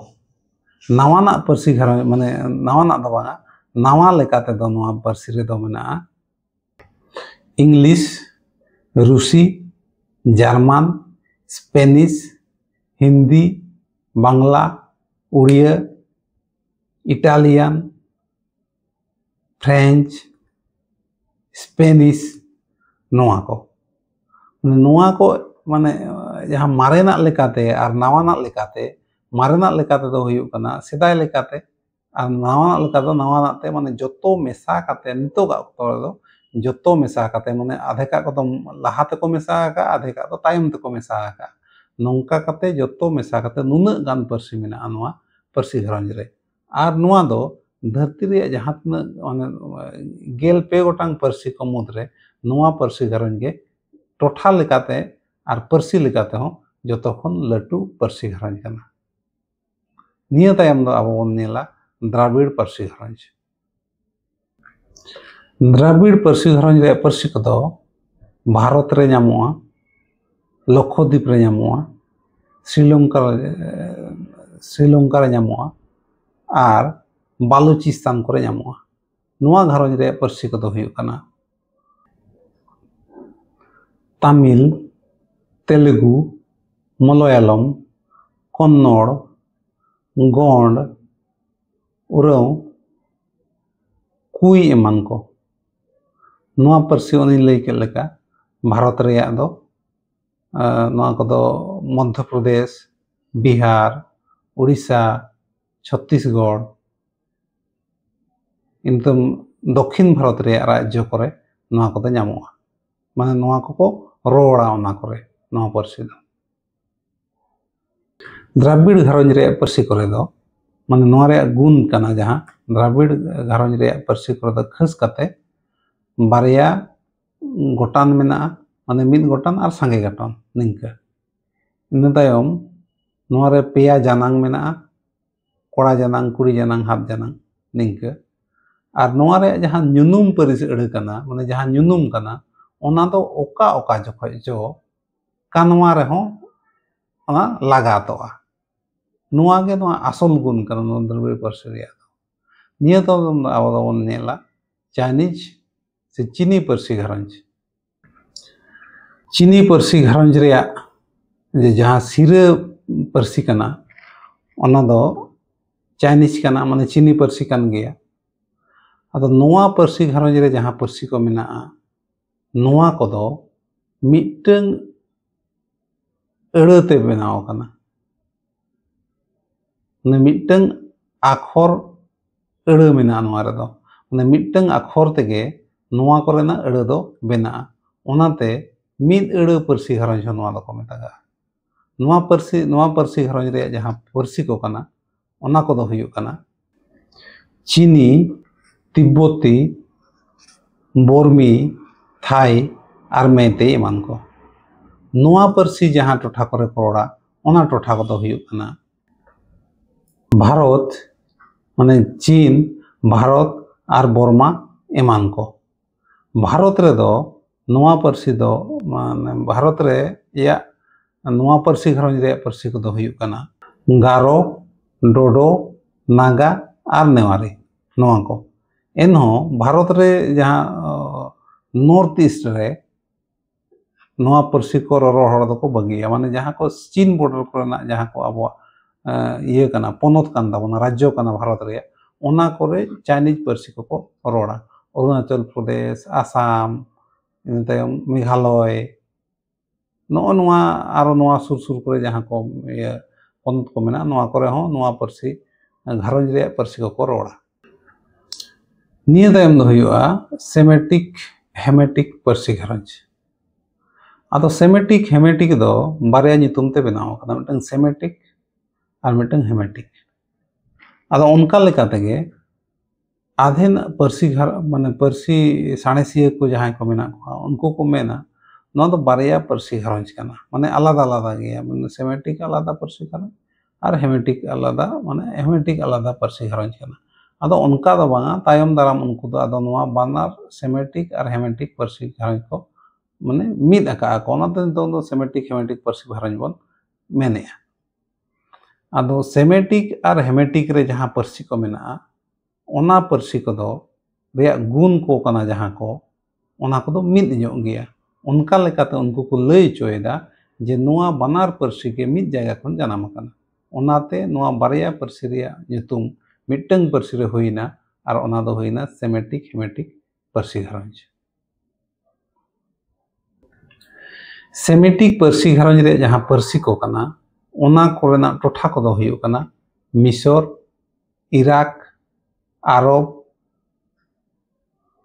ᱱᱟᱣᱟᱱᱟᱜ ᱯᱟᱹᱨᱥᱤ ᱜᱷᱟᱨᱚᱸᱡᱽ, ᱢᱟᱱᱮ ᱱᱟᱣᱟᱱᱟᱜ ᱫᱚ ᱵᱟᱝᱟ, ᱱᱟᱣᱟ ᱞᱮᱠᱟ ᱛᱮᱫᱚ ᱱᱚᱣᱟ ᱯᱟᱹᱨᱥᱤ ᱨᱮᱫᱚ ᱢᱮᱱᱟᱜᱼᱟ ᱤᱝᱞᱤᱥ, ᱨᱩᱥᱤ, German, Spanish, Hindi, Bangla, Odia, Italian, French, Spanish, ᱱᱚᱣᱟ ᱠᱚ᱾ ᱱᱚᱣᱟ ᱠᱚ ᱢᱟᱱᱮ ᱡᱟᱦᱟᱸ ᱢᱟᱨᱮᱱᱟᱜ ᱞᱮᱠᱟᱛᱮ ᱟᱨ ᱱᱟᱣᱟᱱᱟᱜ ᱞᱮᱠᱟᱛᱮ, ᱢᱟᱨᱮᱱᱟᱜ ᱞᱮᱠᱟᱛᱮ ᱫᱚ ᱦᱩᱭᱩᱜ ᱠᱟᱱᱟ ᱥᱮᱫᱟᱭ ᱞᱮᱠᱟᱛᱮ, ᱟᱨ ᱱᱟᱣᱟᱱᱟᱜ ᱞᱮᱠᱟ ᱫᱚ ᱱᱟᱣᱟᱱᱟᱜ ᱛᱮ, ᱢᱟᱱᱮ ᱡᱚᱛᱚ ᱢᱮᱥᱟ ᱠᱟᱛᱮ, ᱱᱤᱛᱚᱜᱟᱜ ᱚᱠᱛᱚ ᱨᱮᱫᱚ ᱡᱚᱛᱚ ᱢᱮᱥᱟ ᱠᱟᱛᱮ, ᱢᱟᱱᱮ ᱟᱫᱷᱮᱠᱟᱜ ᱠᱚᱫᱚ ᱞᱟᱦᱟ ᱛᱮᱠᱚ ᱢᱮᱥᱟ ᱟᱠᱟᱫᱼᱟ, ᱟᱫᱷᱮᱠᱟᱜ ᱫᱚ ᱛᱟᱭᱚᱢ ᱛᱮᱠᱚ ᱢᱮᱥᱟ ᱟᱠᱟᱫᱼᱟ᱾ ᱱᱚᱝᱠᱟ ᱠᱟᱛᱮ ᱡᱚᱛᱚ ᱢᱮᱥᱟ ᱠᱟᱛᱮ ᱱᱩᱱᱟᱹᱜ ᱜᱟᱱ ᱯᱟᱹᱨᱥᱤ ᱢᱮᱱᱟᱜᱼᱟ ᱱᱚᱣᱟ ᱯᱟᱹᱨᱥᱤ ᱜᱷᱟᱨᱚᱸᱡᱽ ᱨᱮ᱾ ᱟᱨ ᱱᱚᱣᱟ ᱫᱚ ᱫᱷᱟᱹᱨᱛᱤ ᱨᱮᱭᱟᱜ ᱡᱟᱦᱟᱸ ᱛᱤᱱᱟᱹᱜ, ᱢᱟᱱᱮ, ᱜᱮᱞ ᱯᱮ ᱜᱚᱴᱟᱝ ᱯᱟᱹᱨᱥᱤ ᱠᱚ ᱢᱩᱫᱽᱨᱮ ᱱᱚᱣᱟ ᱯᱟᱹᱨᱥᱤ ᱜᱷᱟᱨᱚᱸᱡᱽ ᱜᱮ ᱴᱚᱴᱷᱟ ᱞᱮᱠᱟᱛᱮ ᱟᱨ ᱯᱟᱹᱨᱥᱤ ᱞᱮᱠᱟᱛᱮ ᱦᱚᱸ ᱡᱚᱛᱚ ᱠᱷᱚᱱ ᱞᱟᱹᱴᱩ ᱯᱟᱹᱨᱥᱤ ᱜᱷᱟᱨᱚᱸᱡᱽ ᱠᱟᱱᱟ᱾ ᱱᱤᱭᱟᱹ ᱛᱟᱭᱚᱢ ᱫᱚ ᱟᱵᱚ ᱵᱚᱱ ᱧᱮᱞᱟ ᱫᱨᱟᱵᱤᱲ ᱯᱟᱹᱨᱥᱤ ᱜᱷᱟᱨᱚᱸᱡᱽ᱾ ᱫᱨᱟᱵᱤᱲ ᱯᱟᱹᱨᱥᱤ ᱜᱷᱟᱨᱚᱸᱡᱽ ᱨᱮᱭᱟᱜ ᱯᱟᱹᱨᱥᱤ ᱠᱚᱫᱚ ᱵᱷᱟᱨᱚᱛ ᱨᱮ ᱧᱟᱢᱚᱜᱼᱟ, ᱞᱚᱠᱠᱷᱚᱫᱤᱯ ᱨᱮ ᱧᱟᱢᱚᱜᱼᱟ, ᱥᱨᱤᱞᱚᱝᱠᱟ ᱥᱨᱤᱞᱚᱝᱠᱟ ᱨᱮ ᱧᱟᱢᱚᱜᱼᱟ, ᱟᱨ ᱵᱟᱞᱩᱪᱤᱥᱛᱟᱱ ᱠᱚᱨᱮ ᱧᱟᱢᱚᱜᱼᱟ᱾ ᱱᱚᱣᱟ ᱜᱷᱟᱨᱚᱸᱡᱽ ᱨᱮᱭᱟᱜ ᱯᱟᱹᱨᱥᱤ ᱠᱚᱫᱚ ᱦᱩᱭᱩᱜ ᱠᱟᱱᱟ ᱛᱟᱢᱤᱞ, ᱛᱮᱞᱮᱜᱩ, ᱢᱚᱞᱚᱭᱟᱞᱚᱢ, ᱠᱚᱱᱱᱚᱲ, ᱜᱚᱸᱰ, ᱩᱨᱟᱣ, ᱠᱩᱭ ᱮᱢᱟᱱ ᱠᱚ᱾ ᱱᱚᱣᱟ ᱯᱟᱹᱨᱥᱤ ᱚᱱᱮᱧ ᱞᱟᱹᱭ ᱠᱮᱫ ᱞᱮᱠᱟ ᱵᱷᱟᱨᱚᱛ ᱨᱮᱭᱟᱜ ᱫᱚ, ᱟᱸ, ᱱᱚᱣᱟ ᱠᱚᱫᱚ ᱢᱚᱫᱽᱫᱷᱚ ᱯᱨᱚᱫᱮᱥ, ᱵᱤᱦᱟᱨ, ᱩᱲᱤᱥᱥᱟ, ᱪᱷᱚᱛᱛᱤᱥᱜᱚᱲ, ᱮᱠᱫᱚᱢ ᱫᱚᱠᱠᱷᱤᱱ ᱵᱷᱟᱨᱚᱛ ᱨᱮᱭᱟᱜ ᱨᱟᱡᱽᱡᱚ ᱠᱚᱨᱮ ᱱᱚᱣᱟ ᱠᱚᱫᱚ ᱧᱟᱢᱚᱜᱼᱟ᱾ ᱢᱟᱱᱮ ᱱᱚᱣᱟ ᱠᱚᱠᱚ ᱨᱚᱲᱟ ᱚᱱᱟ ᱠᱚᱨᱮ, ᱱᱚᱣᱟ ᱯᱟᱹᱨᱥᱤ ᱫᱚ᱾ ᱫᱨᱟᱵᱤᱲ ᱜᱷᱟᱨᱚᱸᱡᱽ ᱨᱮᱭᱟᱜ ᱯᱟᱹᱨᱥᱤ ᱠᱚᱨᱮ ᱫᱚ, ᱢᱟᱱᱮ ᱱᱚᱣᱟ ᱨᱮᱭᱟᱜ ᱜᱩᱱ ᱠᱟᱱᱟ, ᱡᱟᱦᱟᱸ ᱫᱨᱟᱵᱤᱲ ᱜᱷᱟᱨᱚᱸᱡᱽ ᱨᱮᱭᱟᱜ ᱯᱟᱹᱨᱥᱤ ᱠᱚᱨᱮ ᱫᱚ ᱠᱷᱟᱥ ᱠᱟᱛᱮ ᱵᱟᱨᱭᱟ ᱜᱚᱴᱟᱱ ᱢᱮᱱᱟᱜᱼᱟ, ᱢᱟᱱᱮ ᱢᱤᱫ ᱜᱚᱴᱟᱱ ᱟᱨ ᱥᱟᱸᱜᱮ ᱜᱚᱴᱟᱱ ᱱᱤᱝᱠᱟᱹ᱾ ᱤᱱᱟᱹ ᱛᱟᱭᱚᱢ ᱱᱚᱣᱟ ᱨᱮ ᱯᱮᱭᱟ ᱡᱟᱱᱟᱝ ᱢᱮᱱᱟᱜᱼᱟ, ᱠᱚᱲᱟ ᱡᱟᱱᱟᱝ, ᱠᱩᱲᱤ ᱡᱟᱱᱟᱝ, ᱦᱟᱛ ᱡᱟᱱᱟᱝ ᱱᱤᱝᱠᱟᱹ᱾ ᱟᱨ ᱱᱚᱣᱟ ᱨᱮᱭᱟᱜ ᱡᱟᱦᱟᱸ ᱧᱩᱱᱩᱢ ᱯᱟᱹᱨᱤᱥ ᱟᱹᱲᱟᱹ ᱠᱟᱱᱟ, ᱢᱟᱱᱮ ᱡᱟᱦᱟᱸ ᱧᱩᱱᱩᱢ ᱠᱟᱱᱟ, ᱚᱱᱟ ᱫᱚ ᱚᱠᱟ ᱚᱠᱟ ᱡᱚᱠᱷᱚᱡ ᱪᱚ ᱠᱟᱱᱣᱟ ᱨᱮᱦᱚᱸ ᱚᱱᱟ ᱞᱟᱜᱟᱛᱚᱜᱼᱟ᱾ ᱱᱚᱣᱟ ᱜᱮ ᱱᱚᱣᱟ ᱟᱥᱚᱞ ᱜᱩᱱ ᱠᱟᱱᱟ ᱱᱚᱣᱟ ᱫᱨᱟᱵᱤᱲ ᱯᱟᱹᱨᱥᱤ ᱨᱮᱭᱟᱜ ᱫᱚ᱾ ᱱᱤᱭᱟᱹ ᱫᱚ ᱟᱵᱚ ᱫᱚᱵᱚᱱ ᱧᱮᱞᱟ ᱪᱟᱭᱱᱤᱡᱽ ᱥᱮ ᱪᱤᱱᱤ ᱯᱟᱹᱨᱥᱤ ᱜᱷᱟᱨᱚᱸᱡᱽ᱾ ᱪᱤᱱᱤ ᱯᱟᱹᱨᱥᱤ ᱜᱷᱟᱨᱚᱸᱡᱽ ᱨᱮᱭᱟᱜ ᱡᱮ ᱡᱟᱦᱟᱸ ᱥᱤᱨᱟᱹ ᱯᱟᱹᱨᱥᱤ ᱠᱟᱱᱟ, ᱚᱱᱟ ᱫᱚ ᱪᱟᱭᱱᱤᱡᱽ ᱠᱟᱱᱟ, ᱢᱟᱱᱮ ᱪᱤᱱᱤ ᱯᱟᱹᱨᱥᱤ ᱠᱟᱱ ᱜᱮᱭᱟ᱾ ᱟᱫᱚ ᱱᱚᱣᱟ ᱯᱟᱹᱨᱥᱤ ᱜᱷᱟᱨᱚᱸᱡᱽ ᱨᱮ ᱡᱟᱦᱟᱸ ᱯᱟᱹᱨᱥᱤ ᱠᱚ ᱢᱮᱱᱟᱜᱼᱟ, ᱱᱚᱣᱟ ᱠᱚᱫᱚ ᱢᱤᱫᱴᱟᱹᱝ ᱟᱹᱲᱟᱹ ᱛᱮ ᱵᱮᱱᱟᱣ ᱟᱠᱟᱱᱟ᱾ ᱢᱟᱱᱮ ᱢᱤᱫᱴᱟᱹᱝ ᱟᱠᱷᱚᱨ ᱟᱹᱲᱟᱹ ᱢᱮᱱᱟᱜᱼᱟ ᱱᱚᱣᱟ ᱨᱮᱫᱚ᱾ ᱢᱟᱱᱮ ᱢᱤᱫᱴᱟᱹᱝ ᱟᱠᱷᱚᱨ ᱛᱮᱜᱮ ᱱᱚᱣᱟ ᱠᱚᱨᱮᱱᱟᱜ ᱟᱹᱲᱟᱹ ᱫᱚ ᱵᱮᱱᱟᱜᱼᱟ᱾ ᱚᱱᱟᱛᱮ ᱢᱤᱫ ᱟᱹᱲᱟᱹ ᱯᱟᱹᱨᱥᱤ ᱜᱷᱟᱨᱚᱸᱡᱽ ᱦᱚᱸ ᱱᱚᱣᱟ ᱫᱚᱠᱚ ᱢᱮᱛᱟᱜᱟᱜᱼᱟ᱾ ᱱᱚᱣᱟ ᱯᱟᱹᱨᱥᱤ, ᱱᱚᱣᱟ ᱯᱟᱹᱨᱥᱤ ᱜᱷᱟᱨᱚᱸᱡᱽ ᱨᱮᱭᱟᱜ ᱡᱟᱦᱟᱸ ᱯᱟᱹᱨᱥᱤ ᱠᱚ ᱠᱟᱱᱟ, ᱚᱱᱟ ᱠᱚᱫᱚ ᱦᱩᱭᱩᱜ ᱠᱟᱱᱟ ᱪᱤᱱᱤ, ᱛᱤᱵᱵᱚᱛᱤ, ᱵᱚᱨᱢᱤ, ᱛᱷᱟᱭ ᱟᱨ ᱢᱮᱭᱛᱮᱭ ᱮᱢᱟᱱ ᱠᱚ᱾ ᱱᱚᱣᱟ ᱯᱟᱹᱨᱥᱤ ᱡᱟᱦᱟᱸ ᱴᱚᱴᱷᱟ ᱠᱚᱨᱮ ᱠᱚ ᱨᱚᱲᱟ, ᱚᱱᱟ ᱴᱚᱴᱷᱟ ᱠᱚᱫᱚ ᱦᱩᱭᱩᱜ ᱠᱟᱱᱟ ᱵᱷᱟᱨᱚᱛ, ᱢᱟᱱᱮ ᱪᱤᱱ, ᱵᱷᱟᱨᱚᱛ ᱟᱨ ᱵᱚᱨᱢᱟ ᱮᱢᱟᱱ ᱠᱚ᱾ ᱵᱷᱟᱨᱚᱛ ᱨᱮᱫᱚ ᱱᱚᱣᱟ ᱯᱟᱹᱨᱥᱤ ᱫᱚ, ᱢᱟᱱᱮ, ᱵᱷᱟᱨᱚᱛ ᱨᱮᱭᱟᱜ ᱱᱚᱣᱟ ᱯᱟᱹᱨᱥᱤ ᱜᱷᱟᱨᱚᱸᱡᱽ ᱨᱮᱭᱟᱜ ᱯᱟᱹᱨᱥᱤ ᱠᱚᱫᱚ ᱦᱩᱭᱩᱜ ᱠᱟᱱᱟ ᱜᱟᱨᱚ, ᱰᱳᱰᱳ, ᱱᱟᱜᱟ ᱟᱨ ᱱᱮᱣᱟᱨᱤ, ᱱᱚᱣᱟ ᱠᱚ᱾ ᱮᱱᱦᱚᱸ ᱵᱷᱟᱨᱚᱛ ᱨᱮ ᱡᱟᱦᱟᱸ, ᱚ, ᱱᱚᱨᱛᱷ ᱤᱥᱴ ᱨᱮ ᱱᱚᱣᱟ ᱯᱟᱹᱨᱥᱤ ᱠᱚ ᱨᱚᱨᱚᱲ ᱦᱚᱲ ᱫᱚᱠᱚ ᱵᱟᱹᱜᱤᱭᱟ᱾ ᱢᱟᱱᱮ, ᱡᱟᱦᱟᱸ ᱠᱚ ᱪᱤᱱ ᱵᱚᱰᱟᱨ ᱠᱚᱨᱮᱱᱟᱜ ᱡᱟᱦᱟᱸ ᱠᱚ ᱟᱵᱚᱣᱟᱜ, ᱮ, ᱤᱭᱟᱹ ᱠᱟᱱᱟ, ᱯᱚᱱᱚᱛ ᱠᱟᱱ ᱛᱟᱵᱚᱱᱟ, ᱨᱟᱡᱽᱡᱚ ᱠᱟᱱᱟ ᱵᱷᱟᱨᱚᱛ ᱨᱮᱭᱟᱜ, ᱚᱱᱟ ᱠᱚᱨᱮ ᱪᱟᱭᱱᱤᱡᱽ ᱯᱟᱹᱨᱥᱤ ᱠᱚᱠᱚ ᱨᱚᱲᱟ᱾ ᱚᱨᱩᱱᱟᱪᱚᱞ ᱯᱨᱚᱫᱮᱥ, ᱟᱥᱟᱢ, ᱤᱱᱟᱹ ᱛᱟᱭᱚᱢ ᱢᱮᱜᱷᱟᱞᱚᱭ, ᱱᱚᱜᱼᱚ ᱱᱚᱣᱟ, ᱟᱨᱚ ᱱᱚᱣᱟ ᱥᱩᱨ ᱥᱩᱨ ᱠᱚᱨᱮ ᱡᱟᱦᱟᱸ ᱠᱚ, ᱤᱭᱟᱹ, ᱯᱚᱱᱚᱛ ᱠᱚ ᱢᱮᱱᱟᱜᱼᱟ, ᱱᱚᱣᱟ ᱠᱚᱨᱮ ᱦᱚᱸ ᱱᱚᱣᱟ ᱯᱟᱹᱨᱥᱤ, ᱜᱷᱟᱨᱚᱸᱡᱽ ᱨᱮᱭᱟᱜ ᱯᱟᱹᱨᱥᱤ ᱠᱚᱠᱚ ᱨᱚᱲᱟ᱾ ᱱᱤᱭᱟᱹ ᱛᱟᱭᱚᱢ ᱫᱚ ᱦᱩᱭᱩᱜᱼᱟ ᱥᱮᱢᱮᱴᱤᱠ ᱦᱮᱢᱮᱴᱤᱠ ᱯᱟᱹᱨᱥᱤ ᱜᱷᱟᱨᱚᱸᱡᱽ᱾ ᱟᱫᱚ ᱥᱮᱢᱮᱴᱤᱠ ᱦᱮᱢᱮᱴᱤᱠ ᱫᱚ ᱵᱟᱨᱭᱟ ᱧᱩᱛᱩᱢ ᱛᱮ ᱵᱮᱱᱟᱣ ᱟᱠᱟᱱᱟ, ᱢᱤᱫᱴᱟᱝ ᱥᱮᱢᱮᱴᱤᱠ ᱟᱨ ᱢᱤᱫᱴᱟᱝ ᱦᱮᱢᱮᱴᱤᱠ᱾ ᱟᱫᱚ ᱚᱱᱠᱟ ᱞᱮᱠᱟ ᱛᱮᱜᱮ ᱟᱫᱷᱮᱱ ᱯᱟᱹᱨᱥᱤ ᱜᱷᱟᱨ-, ᱢᱟᱱᱮ, ᱯᱟᱹᱨᱥᱤ ᱥᱟᱬᱮᱥᱤᱭᱟᱹ ᱠᱚ ᱡᱟᱦᱟᱸᱭ ᱠᱚ ᱢᱮᱱᱟᱜ ᱠᱚᱣᱟ, ᱩᱱᱠᱩ ᱠᱚ ᱢᱮᱱᱟ ᱱᱚᱣᱟ ᱫᱚ ᱵᱟᱨᱭᱟ ᱯᱟᱹᱨᱥᱤ ᱜᱷᱟᱨᱚᱸᱡᱽ ᱠᱟᱱᱟ, ᱢᱟᱱᱮ, ᱟᱞᱟᱫᱟ ᱟᱞᱟᱫᱟ ᱜᱮᱭᱟ, ᱢᱟᱱᱮ, ᱥᱮᱢᱮᱴᱤᱠ ᱟᱞᱟᱫᱟ ᱯᱟᱹᱨᱥᱤ ᱜᱷᱟᱨᱚᱸᱡᱽ ᱟᱨ ᱦᱮᱢᱮᱴᱤᱠ ᱟᱞᱟᱫᱟ, ᱢᱟᱱᱮ, ᱦᱮᱢᱮᱴᱤᱠ ᱟᱞᱟᱫᱟ ᱯᱟᱹᱨᱥᱤ ᱜᱷᱟᱨᱚᱸᱡᱽ ᱠᱟᱱᱟ᱾ ᱟᱫᱚ ᱚᱱᱠᱟ ᱫᱚ ᱵᱟᱝᱟ, ᱛᱟᱭᱚᱢ ᱫᱟᱨᱟᱢ ᱩᱱᱠᱩ ᱫᱚ ᱟᱫᱚ ᱱᱚᱣᱟ ᱵᱟᱱᱟᱨ ᱥᱮᱢᱮᱴᱤᱠ ᱟᱨ ᱦᱮᱢᱮᱴᱤᱠ ᱯᱟᱹᱨᱥᱤ ᱜᱷᱟᱨᱚᱸᱡᱽ ᱠᱚ, ᱢᱟᱱᱮ, ᱢᱤᱫ ᱟᱠᱟᱜᱼᱟ ᱠᱚ᱾ ᱚᱱᱟᱛᱮ ᱱᱤᱛᱚᱝ ᱫᱚ ᱥᱮᱢᱮᱴᱤᱠ ᱦᱮᱢᱮᱴᱤᱠ ᱯᱟᱹᱨᱥᱤ ᱜᱷᱟᱨᱚᱸᱡᱽ ᱵᱚᱱ ᱢᱮᱱᱮᱜᱼᱟ᱾ ᱟᱫᱚ ᱥᱮᱢᱮᱴᱤᱠ ᱟᱨ ᱦᱮᱢᱮᱴᱤᱠ ᱨᱮ ᱡᱟᱦᱟᱸ ᱯᱟᱹᱨᱥᱤ ᱠᱚ ᱢᱮᱱᱟᱜᱼᱟ, ᱚᱱᱟ ᱯᱟᱹᱨᱥᱤ ᱠᱚᱫᱚ ᱨᱮᱭᱟᱜ ᱜᱩᱱ ᱠᱚ ᱠᱟᱱᱟ ᱡᱟᱦᱟᱸ ᱠᱚ, ᱚᱱᱟ ᱠᱚᱫᱚ ᱢᱤᱫ ᱧᱚᱜ ᱜᱮᱭᱟ᱾ ᱚᱱᱠᱟ ᱞᱮᱠᱟᱛᱮ ᱩᱱᱠᱩ ᱠᱚ ᱞᱟᱹᱭ ᱦᱚᱪᱚᱭᱮᱫᱟ ᱡᱮ ᱱᱚᱣᱟ ᱵᱟᱱᱟᱨ ᱯᱟᱹᱨᱥᱤ ᱜᱮ ᱢᱤᱫ ᱡᱟᱭᱜᱟ ᱠᱷᱚᱱ ᱡᱟᱱᱟᱢ ᱟᱠᱟᱱᱟ᱾ ᱚᱱᱟᱛᱮ ᱱᱚᱣᱟ ᱵᱟᱨᱭᱟ ᱯᱟᱹᱨᱥᱤ ᱨᱮᱭᱟᱜ ᱧᱩᱛᱩᱢ ᱢᱤᱫᱴᱟᱝ ᱯᱟᱹᱨᱥᱤ ᱨᱮ ᱦᱩᱭᱱᱟ, ᱟᱨ ᱚᱱᱟ ᱫᱚ ᱦᱩᱭᱱᱟ ᱥᱮᱢᱮᱴᱤᱠ ᱦᱮᱢᱮᱴᱤᱠ ᱯᱟᱹᱨᱥᱤ ᱜᱷᱟᱨᱚᱸᱡᱽ᱾ ᱥᱮᱢᱮᱴᱤᱠ ᱯᱟᱹᱨᱥᱤ ᱜᱷᱟᱨᱚᱸᱡᱽ ᱨᱮᱭᱟᱜ ᱡᱟᱦᱟᱸ ᱯᱟᱹᱨᱥᱤ ᱠᱚ ᱠᱟᱱᱟ, ᱚᱱᱟ ᱠᱚᱨᱮᱱᱟᱜ ᱴᱚᱴᱷᱟ ᱠᱚᱫᱚ ᱦᱩᱭᱩᱜ ᱠᱟᱱᱟ ᱢᱤᱥᱚᱨ, ᱤᱨᱟᱠ, ᱟᱨᱚᱵ,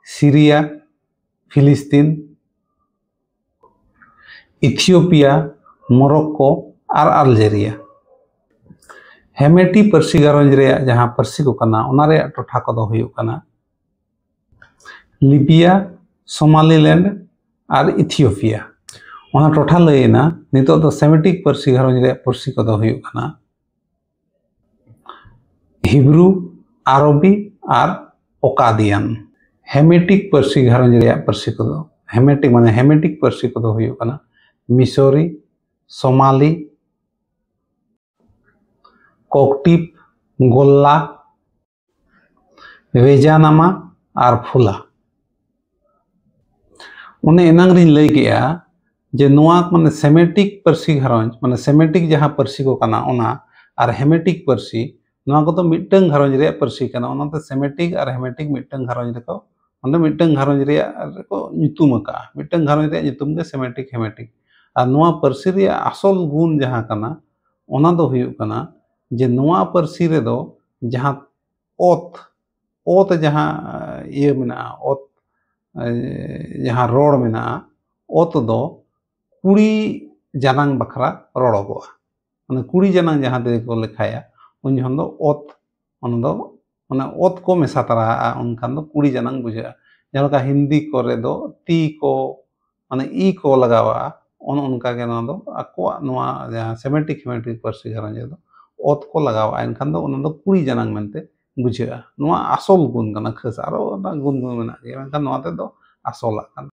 ᱥᱤᱨᱤᱭᱟ, ᱯᱷᱤᱞᱤᱥᱛᱤᱱ, ᱤᱛᱷᱤᱭᱳᱯᱤᱭᱟ, ᱢᱚᱨᱚᱠᱠᱳ ᱟᱨ ᱟᱞᱡᱮᱨᱤᱭᱟ᱾ ᱦᱮᱢᱮᱴᱤ ᱯᱟᱹᱨᱥᱤ ᱜᱷᱟᱨᱚᱸᱡᱽ ᱨᱮᱭᱟᱜ ᱡᱟᱦᱟᱸ ᱯᱟᱹᱨᱥᱤ ᱠᱚ ᱠᱟᱱᱟ, ᱚᱱᱟ ᱨᱮᱭᱟᱜ ᱴᱚᱴᱷᱟ ᱠᱚᱫᱚ ᱦᱩᱭᱩᱜ ᱠᱟᱱᱟ ᱞᱤᱵᱤᱭᱟ, ᱥᱳᱢᱟᱞᱤᱞᱮᱱᱰ ᱟᱨ ᱤᱛᱷᱤᱭᱳᱯᱤᱭᱟ᱾ ᱚᱱᱟ ᱴᱚᱴᱷᱟ ᱞᱟᱹᱭᱮᱱᱟ᱾ ᱱᱤᱛᱚᱜ ᱫᱚ ᱥᱮᱢᱮᱴᱤᱠ ᱯᱟᱹᱨᱥᱤ ᱜᱷᱟᱨᱚᱸᱡᱽ ᱨᱮᱭᱟᱜ ᱯᱟᱹᱨᱥᱤ ᱠᱚᱫᱚ ᱦᱩᱭᱩᱜ ᱠᱟᱱᱟ ᱦᱤᱵᱨᱩ, ᱟᱨᱚᱵᱤ ᱟᱨ ᱚᱠᱟᱫᱤᱭᱟᱱ᱾ ᱦᱮᱢᱮᱴᱤᱠ ᱯᱟᱹᱨᱥᱤ ᱜᱷᱟᱨᱚᱸᱡᱽ ᱨᱮᱭᱟᱜ ᱯᱟᱹᱨᱥᱤ ᱠᱚᱫᱚ, ᱦᱮᱢᱮᱴᱤᱠ ᱢᱟᱱᱮ ᱦᱮᱢᱮᱴᱤᱠ ᱯᱟᱹᱨᱥᱤ ᱠᱚᱫᱚ ᱦᱩᱭᱩᱜ ᱠᱟᱱᱟ ᱢᱤᱥᱚᱨᱤ, ᱥᱳᱢᱟᱞᱤ, ᱠᱚᱠᱴᱤᱯ, ᱜᱳᱞᱞᱟ, ᱵᱷᱮᱡᱟᱱᱟᱢᱟ ᱟᱨ ᱯᱷᱩᱞᱟ᱾ ᱚᱱᱮ ᱮᱱᱟᱝ ᱨᱤᱧ ᱞᱟᱹᱭ ᱠᱮᱜᱼᱟ ᱡᱮ ᱱᱚᱣᱟ ᱢᱟᱱᱮ ᱥᱮᱢᱮᱴᱤᱠ ᱯᱟᱹᱨᱥᱤ ᱜᱷᱟᱨᱚᱸᱡᱽ, ᱢᱟᱱᱮ ᱥᱮᱢᱮᱴᱤᱠ ᱡᱟᱦᱟᱸ ᱯᱟᱹᱨᱥᱤ ᱠᱚ ᱠᱟᱱᱟ ᱚᱱᱟ, ᱟᱨ ᱦᱮᱢᱮᱴᱤᱠ ᱯᱟᱹᱨᱥᱤ, ᱱᱚᱣᱟ ᱠᱚᱫᱚ ᱢᱤᱫᱴᱟᱝ ᱜᱷᱟᱨᱚᱸᱡᱽ ᱨᱮᱭᱟᱜ ᱯᱟᱹᱨᱥᱤ ᱠᱟᱱᱟ᱾ ᱚᱱᱟᱛᱮ ᱥᱮᱢᱮᱴᱤᱠ ᱟᱨ ᱦᱮᱢᱮᱴᱤᱠ ᱢᱤᱫᱴᱟᱝ ᱜᱷᱟᱨᱚᱸᱡᱽ ᱨᱮᱠᱚ, ᱚᱸᱰᱮ ᱢᱤᱫᱴᱟᱝ ᱜᱷᱟᱨᱚᱸᱡᱽ ᱨᱮᱭᱟᱜ ᱨᱮᱠᱚ ᱧᱩᱛᱩᱢ ᱟᱠᱟᱜᱼᱟ᱾ ᱢᱤᱫᱴᱟᱝ ᱜᱷᱟᱨᱚᱸᱡᱽ ᱨᱮᱭᱟᱜ ᱧᱩᱛᱩᱢ ᱜᱮ ᱥᱮᱢᱮᱴᱤᱠ ᱦᱮᱢᱮᱴᱤᱠ᱾ ᱟᱨ ᱱᱚᱣᱟ ᱯᱟᱹᱨᱥᱤ ᱨᱮᱭᱟᱜ ᱟᱥᱚᱞ ᱜᱩᱱ ᱡᱟᱦᱟᱸ ᱠᱟᱱᱟ, ᱚᱱᱟ ᱫᱚ ᱦᱩᱭᱩᱜ ᱠᱟᱱᱟ ᱡᱮ ᱱᱚᱣᱟ ᱯᱟᱹᱨᱥᱤ ᱨᱮᱫᱚ ᱡᱟᱦᱟᱸ ᱚᱛ, ᱚᱛ ᱡᱟᱦᱟᱸ ᱤᱭᱟᱹ ᱢᱮᱱᱟᱜᱼᱟ, ᱚᱛ, ᱮ, ᱡᱟᱦᱟᱸ ᱨᱚᱲ ᱢᱮᱱᱟᱜᱼᱟ, ᱚᱛ ᱫᱚ ᱠᱩᱲᱤ ᱡᱟᱱᱟᱝ ᱵᱟᱠᱷᱨᱟ ᱨᱚᱲᱚᱜᱚᱜᱼᱟ᱾ ᱢᱟᱱᱮ ᱠᱩᱲᱤ ᱡᱟᱱᱟᱝ ᱡᱟᱦᱟᱸ ᱛᱮᱜᱮ ᱠᱚ ᱞᱮᱠᱷᱟᱭᱟ, ᱩᱱ ᱡᱚᱠᱷᱚᱱ ᱫᱚ ᱚᱛ, ᱚᱱᱟ ᱫᱚ, ᱚᱱᱮ ᱚᱛ ᱠᱚ ᱢᱮᱥᱟ ᱛᱟᱨᱟᱜᱼᱟ, ᱩᱱᱠᱷᱟᱱ ᱫᱚ ᱠᱩᱲᱤ ᱡᱟᱱᱟᱝ ᱵᱩᱡᱷᱟᱹᱜᱼᱟ᱾ ᱡᱟᱦᱟᱸ ᱞᱮᱠᱟ ᱦᱤᱱᱫᱤ ᱠᱚᱨᱮ ᱫᱚ ᱛᱤ ᱠᱚ, ᱢᱟᱱᱮ ᱤ ᱠᱚ ᱞᱟᱜᱟᱣᱟᱜᱼᱟ, ᱚᱱᱮ ᱚᱱᱠᱟ ᱜᱮ ᱱᱚᱣᱟ ᱫᱚ ᱟᱠᱚᱣᱟᱜ ᱱᱚᱣᱟ ᱡᱟᱦᱟᱸ ᱥᱮᱢᱮᱴᱤᱠ ᱦᱮᱢᱮᱴᱤᱠ ᱯᱟᱹᱨᱥᱤ ᱜᱷᱟᱨᱚᱸᱡᱽ ᱨᱮᱫᱚ ᱚᱛ ᱠᱚ ᱞᱟᱜᱟᱣᱟᱜᱼᱟ, ᱮᱱᱠᱷᱟᱱ ᱫᱚ ᱚᱱᱟ ᱫᱚ ᱠᱩᱲᱤ ᱡᱟᱱᱟᱝ ᱢᱮᱱᱛᱮ ᱵᱩᱡᱷᱟᱹᱜᱼᱟ᱾ ᱱᱚᱣᱟ ᱟᱥᱚᱞ ᱜᱩᱱ ᱠᱟᱱᱟ, ᱠᱷᱟᱥ ᱟᱨᱚ ᱚᱱᱟ ᱜᱩᱱ ᱜᱩᱱ ᱢᱮᱱᱟᱜ ᱜᱮᱭᱟ, ᱢᱮᱱᱠᱷᱟᱱ ᱱᱚᱣᱟ ᱛᱮᱫᱚ ᱟᱥᱚᱞᱟᱜ ᱠᱟᱱᱟ᱾